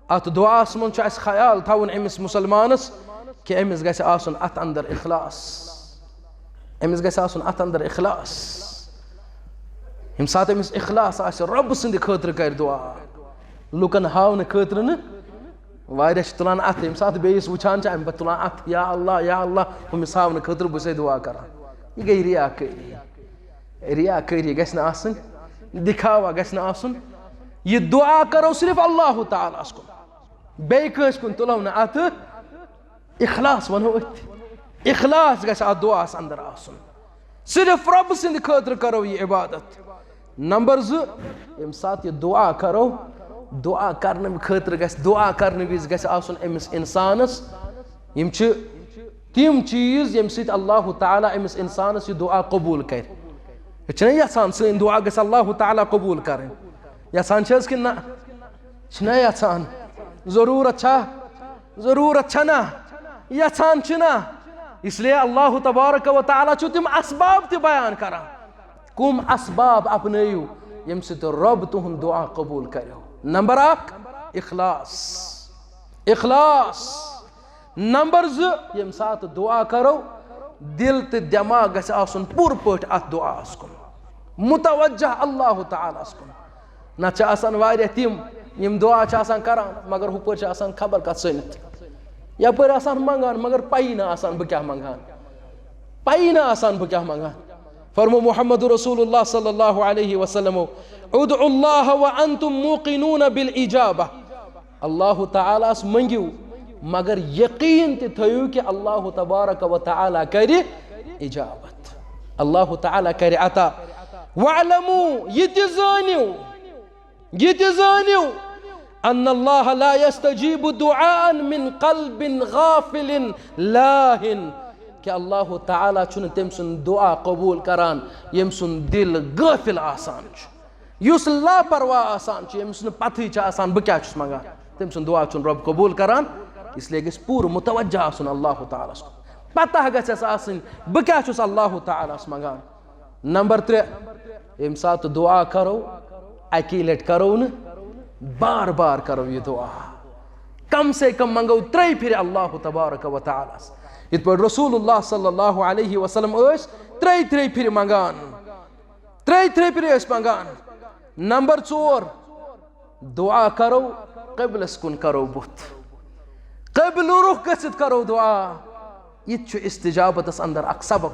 اتھ دُعاہس منٛز چھُ اَسہِ خیال تھاوُن أمِس مُسلمانس کہِ أمِس گژھِ آسُن اتھ اندر اخلاص، أمِس گژھِ آسُن اتھ اندر اخلاص۔ ییٚمہِ ساتہٕ أمِس اخلاص آسہِ، رۄب سٕنٛدِ خٲطرٕ کرِ دُعا، لُکن ہاونہٕ خٲطرٕ نہٕ۔ واریاہ چھِ تُلان اتھٕ، ییٚمہِ ساتہٕ بیٚیِس وٕچھان چھِ، امہِ پتہٕ تُلان اتھٕ، یا اللہ، یا اللہ، ہُمِس ہاونہٕ خٲطرٕ بہٕ چھُسے دُعا کران۔ یہِ گٔے ریا کٲری۔ ریا کٲری گژھِ نہٕ آسٕنۍ، دِکھاوا گژھِ نہٕ آسُن۔ یہِ دُعا کرو صرف اللہ تعالیٰ ہس کُن، بیٚیہِ کٲنٛسہِ کُن تُلو نہٕ۔ اتھ اخلاص ونو أتھۍ، اخلاص گژھِ اتھ دُعاہس اندر آسُن۔ صرف رۄب سٕنٛدِ خٲطرٕ کرو یہِ عبادت۔ نمبر زٕ، ییٚمہِ ساتہٕ یہِ دُعا کرو، دُعا کرنہٕ خٲطرٕ گژھِ، دُعا کرنہٕ وِزِ گژھِ آسُن أمِس انسانس، یِم چھِ تِم چیٖز ییٚمہِ سۭتۍ اللہ تعالیٰ أمِس انسانس یہِ دُعا قبوٗل کرِ۔ أسۍ چھِنہ یژھان سٲنۍ دُعا گژھِ اللہ تعالیٰ قبوٗل کرٕنۍ؟ یژھان چھِ حظ کِنہٕ نہ؟ چھِنہ یژھان؟ ضروٗرت چھا؟ ضروٗرت چھَنہ؟ یژھان چھِنہ؟ اس لیے اللہ تبارک و تعالیٰ چھُ تِم اسباب تہِ بیان کران۔ کُم اسباب اپنٲیِو ییٚمہِ سۭتۍ رۄب تُہُنٛد دُعا قبوٗل کریو؟ نمبر اکھ، اخلاص۔ اخلاص۔ نمبر زٕ، ییٚمہِ ساتہٕ دُعا کرو، دِل تہٕ دٮ۪ماغ گژھِ آسُن پوٗرٕ پٲٹھۍ اتھ دُعاہس کُن، متوجہ اللہ تعالیٰ ہس کُن۔ نتہٕ چھِ آسان واریاہ تِم، یِم دُعا چھِ آسان کران، مگر ہُپٲرۍ چھِ آسان خبر کتھ سٔنِتھ، یپٲرۍ آسان منٛگان، مگر پَیی نہٕ آسان بہٕ کیٛاہ منٛگان، پَیی نہٕ آسان بہٕ کیٛاہ منٛگان۔ فرمو محمد رسول اللہ صلی اللہ علیہ وسلم، ادعوا اللہ وانتم موقنون بالاجابہ۔ اللہ تعالیٰ ہس منٛگِو، مگر یقین تہِ تھٲیِو کہ اللہ تبارک و تعالیٰ کرِ اجابت، اللہ تعالیٰ کرِ عطا۔ واعلموا، یہِ تہِ زٲنِو، یہِ تہِ زٲنِو، ان اللہ لا یستجیب دعاء من قلب غافل لاہن، کہ اللہ تعالیٰ چھُنہٕ تٔمۍ سُنٛد دُعا قبوٗل کران ییٚمۍ سُنٛد دِل غٲفِل آسان چھُ، یُس لاپرواہ آسان چھُ، ییٚمِس نہٕ پتہٕے چھِ آسان بہٕ کیٛاہ چھُس منٛگان، تٔمۍ سُنٛد دُعا چھُنہٕ رۄب قبوٗل کران۔ اس لیے گژھِ پوٗرٕ متوجہ آسُن اللہ تعالیٰ ہس کُن، پتہ گژھٮ۪س آسٕنۍ بہٕ کیٛاہ چھُس اللہ تعالیٰ ہس منٛگان۔ نمبر ترٛےٚ، ییٚمہِ ساتہٕ دُعا کرو، اکی لٹہِ کرو نہٕ، بار بار کرو یہِ دُعا۔ کم سے کم منگو ترٛیہِ پھِرِ اللہ تبارک و تعالیٰ ہس۔ یِتھ پٲٹھۍ رسول اللہ صلی اللہ علیہ وسلم ٲسۍ ترٛیہِ ترٛیہِ پھِرِ منگان، ترٛیہِ ترٛیہِ پھِرِ ٲسۍ منگان۔ نمبر ژور، دُعا کرو، قبلس کُن کرو بُتھ، قبلہٕ رُخ گٔژھِتھ کرو دُعا۔ یہِ تہِ چھُ استجابتس اندر اکھ سبب۔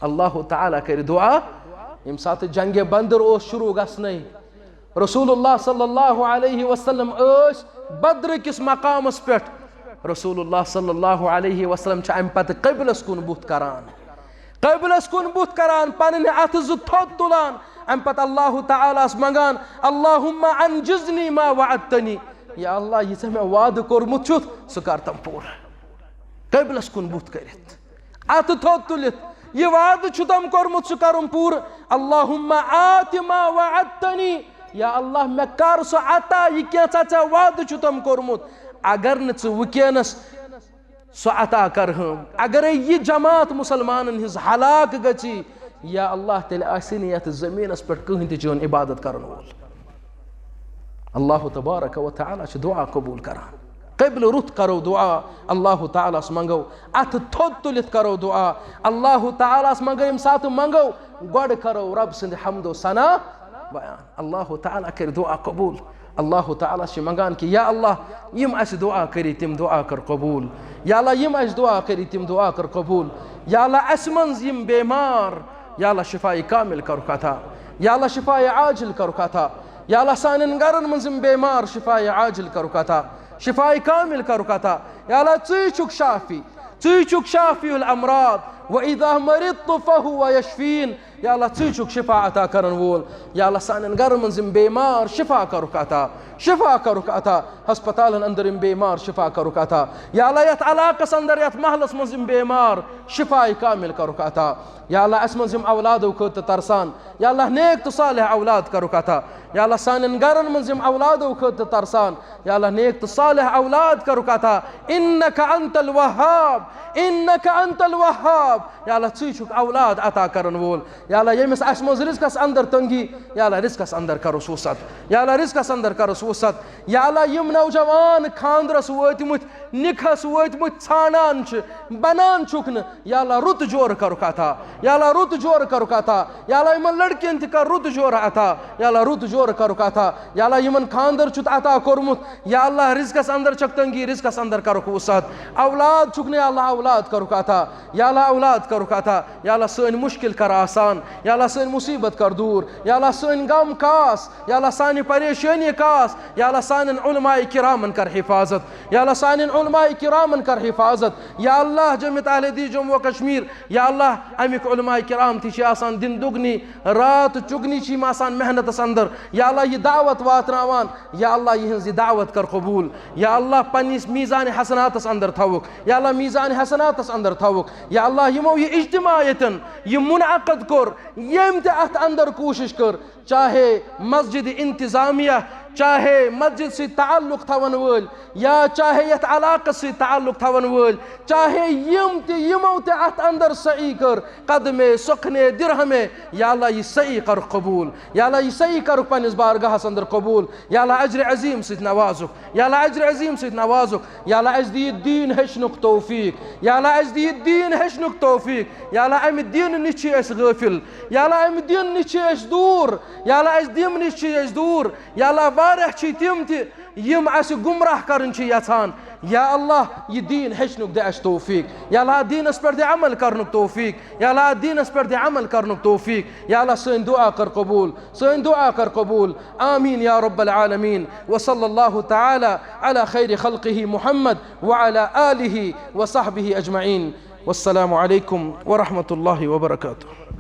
اللہ تعالیٰ کرِ دُعا۔ ییٚمہِ ساتہٕ جنگِ بدر اوس شروع گژھنَے، رسول اللہ صلی اللہ علیہ وسلم ٲسۍ بدر کِس مقامس پٮ۪ٹھ۔ رسول اللہ صلی اللہ علیہ وسلم چھِ امہِ پتہٕ قبلس کُن بُتھ کران، قبلس کُن بُتھ کران، پنٕنۍ اتھٕ زٕ تھوٚد تُلان، امہِ پتہٕ اللہ تعالیٰ ہس منگان، اللہم انجزنی ما وعدتنی، یا اللہ، یہِ ژےٚ مےٚ وعدٕ کوٚرمُت چھُتھ، سُہ کر تم پوٗرٕ۔ قبلس کُن بُتھ کٔرِتھ، اتھٕ تھوٚد تُلِتھ، یہِ وعدٕ چھُ تم کوٚرمُت، سُہ کرُن پوٗرٕ۔ اللہم آت ما وعدتنی، یا اللہ، مےٚ کر سُہ عطا، یہِ کینٛژھا ژےٚ وعدٕ چھُ تم کوٚرمُت۔ اگر نہٕ ژٕ وٕنکیٚنس سُہ عطا کرہم، اگرے یہِ جماعت مسلمانن ہٕنٛز ہلاک گژھی، یا اللہ، تیٚلہِ آسہِ نہٕ یتھ زمینس پٮ۪ٹھ کٕہٕنۍ تہِ چٲنۍ عبادت کرن وول۔ اللہ تبارک و تعالیٰ چھُ دعا قبول کران۔ قبلہٕ رُت کرو دعا، اللہ تعالیٰ ہس منگو، اتھٕ تھوٚد تُلِتھ کرو دعا۔ اللہ تعالیٰ ہس منگو، ییٚمہِ ساتہٕ منگو، گۄڈٕ کرو رب سٕنٛدِ حمد و ثنا بیان۔ اللہ تعالیٰ کرِ دعا قبول۔ اللہ تعالیٰ چھِ منگان کہ یا اللہ، یِم اسہِ دعا کٔری، تِم دعا کر قبول۔ یا اللہ، یِم اسہِ دعا کٔری، تِم دعا کر قبول۔ یا اللہ، اسہِ منٛز یِم بیمار، یا اللہ، شفاء کامل کرُکھ عطا۔ یا اللہ، شفاء عاجل کرُکھ عطا۔ یا اللہ، سانٮ۪ن گرن منٛز یِم بیمار، شفاء عاجل کرُکھ عطا، شفاء کامل کرُکھ عطا۔ یا اللہ، ژٕے چھُکھ شافی، ژٕے چھُکھ شافی الامراض، و اذا مرضت فهو یشفین۔ یا اللہ، ژٕے چھُکھ شفا عطا کرن وول۔ یا اللہ، سانٮ۪ن گرن منٛز یِم بیمار، شفا کرُکھ عطا، شفا کرُکھ عطا۔ ہسپتالن اندر یِم بیمار، شفا کرُکھ عطا۔ یا اللہ، یتھ علاقس اندر، یتھ محلس منٛز یِم بیمار، شفاء کامل کرُکھ عطا۔ یا اللہ، اسہِ منٛز یِم اولادو خٲطرٕ ترسان، یا اللہ، نیک تہٕ صالح اولاد کرُکھ عطا۔ یا اللہ، سانٮ۪ن گرن منٛز یِم اولادو خٲطرٕ ترسان، یا اللہ، نیک تہٕ صالح اولاد کرُکھ عطا۔ انک انت الوہاب، انک انت الوہاب۔ یا اللہ، ژٕے چھُکھ اولاد عطا کرن وول۔ یا اللہ، ییٚمِس اسہِ منٛز رزقس اندر تنگی، یا اللہ، رزقس اندر کرُس وسعت۔ یا اللہ، رزقس اندر کرُس وسعت۔ یا اللہ، یِم نوجوان خاندرس وٲتمٕتۍ، نکاحس وٲتمٕتۍ ژھانڈان چھِ، بنان چھُکھ نہٕ، یا اللہ، رُت جورٕ کرُکھ عطا۔ یا اللہ، رُت جورٕ کرُکھ عطا۔ یا اللہ، یِمن لڑکین تہِ کر رُت جورٕ عطا۔ یا اللہ، رُت جورٕ کرُکھ عطا۔ یا اللہ، یِمن خاندر چھُتھ عطا کوٚرمُت، یا اللہ، رزقس اندر چھکھ تنگی، رزقس اندر کرُکھ وسعت۔ اولاد چھُکھ نہٕ، یا اللہ، اولاد کرُکھ عطا۔ یا اللہ، اولاد یاد کَرُکھ عطا۔ یا اللہ، سٲنۍ مُشکِل کَر آسان۔ یا اللہ، سٲنۍ مُصیٖبت کَر دوٗر۔ یا اللہ، سٲنۍ غم کاس۔ یا اللہ، سانہِ پریشٲنی کاس۔ یا اللہ، سانٮ۪ن علماء کرامن کَر حفاظت۔ یا اللہ، سانٮ۪ن علماء کرامن کَر حفاظت۔ یا اللہ، جمعیت اہل حدیث جموں و کشمیر، یا اللہ، اَمِکۍ علماء کرام تہِ چھِ آسان دِن دُگنی، رات چُگنی چھِ یِم آسان محنتس اندر۔ یا اللہ، یہِ دعوت واتناوان۔ یا اللہ، یِہٕنٛز یہِ دعوت کر قبول۔ یا اللہ، پننِس میزان حسناتس اندر تھاوُکھ۔ یا اللہ، میزان حسناتس اندر تھاوُکھ۔ یا اللہ، یِمو یہِ اجتماع ییٚتٮ۪ن یہِ منعقد کوٚر، ییٚمۍ تہِ اتھ اندر کوٗشش کٔر، چاہے مسجد انتظامیہ، چاہے مسجد سۭتۍ تعلق تھاون وٲلۍ، یا چاہے یتھ علاقس سۭتۍ تعلق تھاون وٲلۍ، چاہے یِم تہِ، یِمو تہِ اتھ اندر سعی کٔر، قدمے، سخنے، درہمے، یا اللہ، یہِ سعی کرُکھ قبول۔ یا اللہ، یہِ سعی کرُکھ پننِس بارگاہس اندر قبول۔ یا اللہ، اجر عظیم سۭتۍ نوازُکھ۔ یا اللہ، اجر عظیم سۭتۍ نوازُکھ۔ یا اللہ، اسہِ دِ یہِ دیٖن ہیٚچھنُک توفیٖق۔ یا اللہ، اسہِ دِ یہِ دیٖن ہیٚچھنُک توفیٖق۔ یا اللہ، امہِ دیٖنہٕ نِش چھِ أسۍ غٲفِل۔ یا اللہ، امہِ دیٖنہٕ نِش چھِ أسۍ دوٗر۔ یا اللہ، اسہِ دِم نِش چھِ أسۍ دوٗر۔ یا اللہ، واریاہ چھِ تِم تہِ، یِم اسہِ گمراہ کرٕنۍ چھِ یژھان۔ یا اللہ، یہِ دیٖن ہیٚچھنُک دِ اسہِ توفیٖق۔ یا اللہ، دیٖنس پٮ۪ٹھ دِ عمل کرنُک توفیٖق۔ یا اللہ، دیٖنس پٮ۪ٹھ دِ عمل کرنُک توفیٖق۔ یا اللہ، سٲنۍ دعا کر قبول، سٲنۍ دعا کر قبول۔ آمین یا رب العالمین۔ وصلی اللہ تعالی علی خیر خلقہ محمد وعلی آلہ وصحبہ اجمعین۔ والسلام علیکم ورحمۃ اللہ وبرکاتہ۔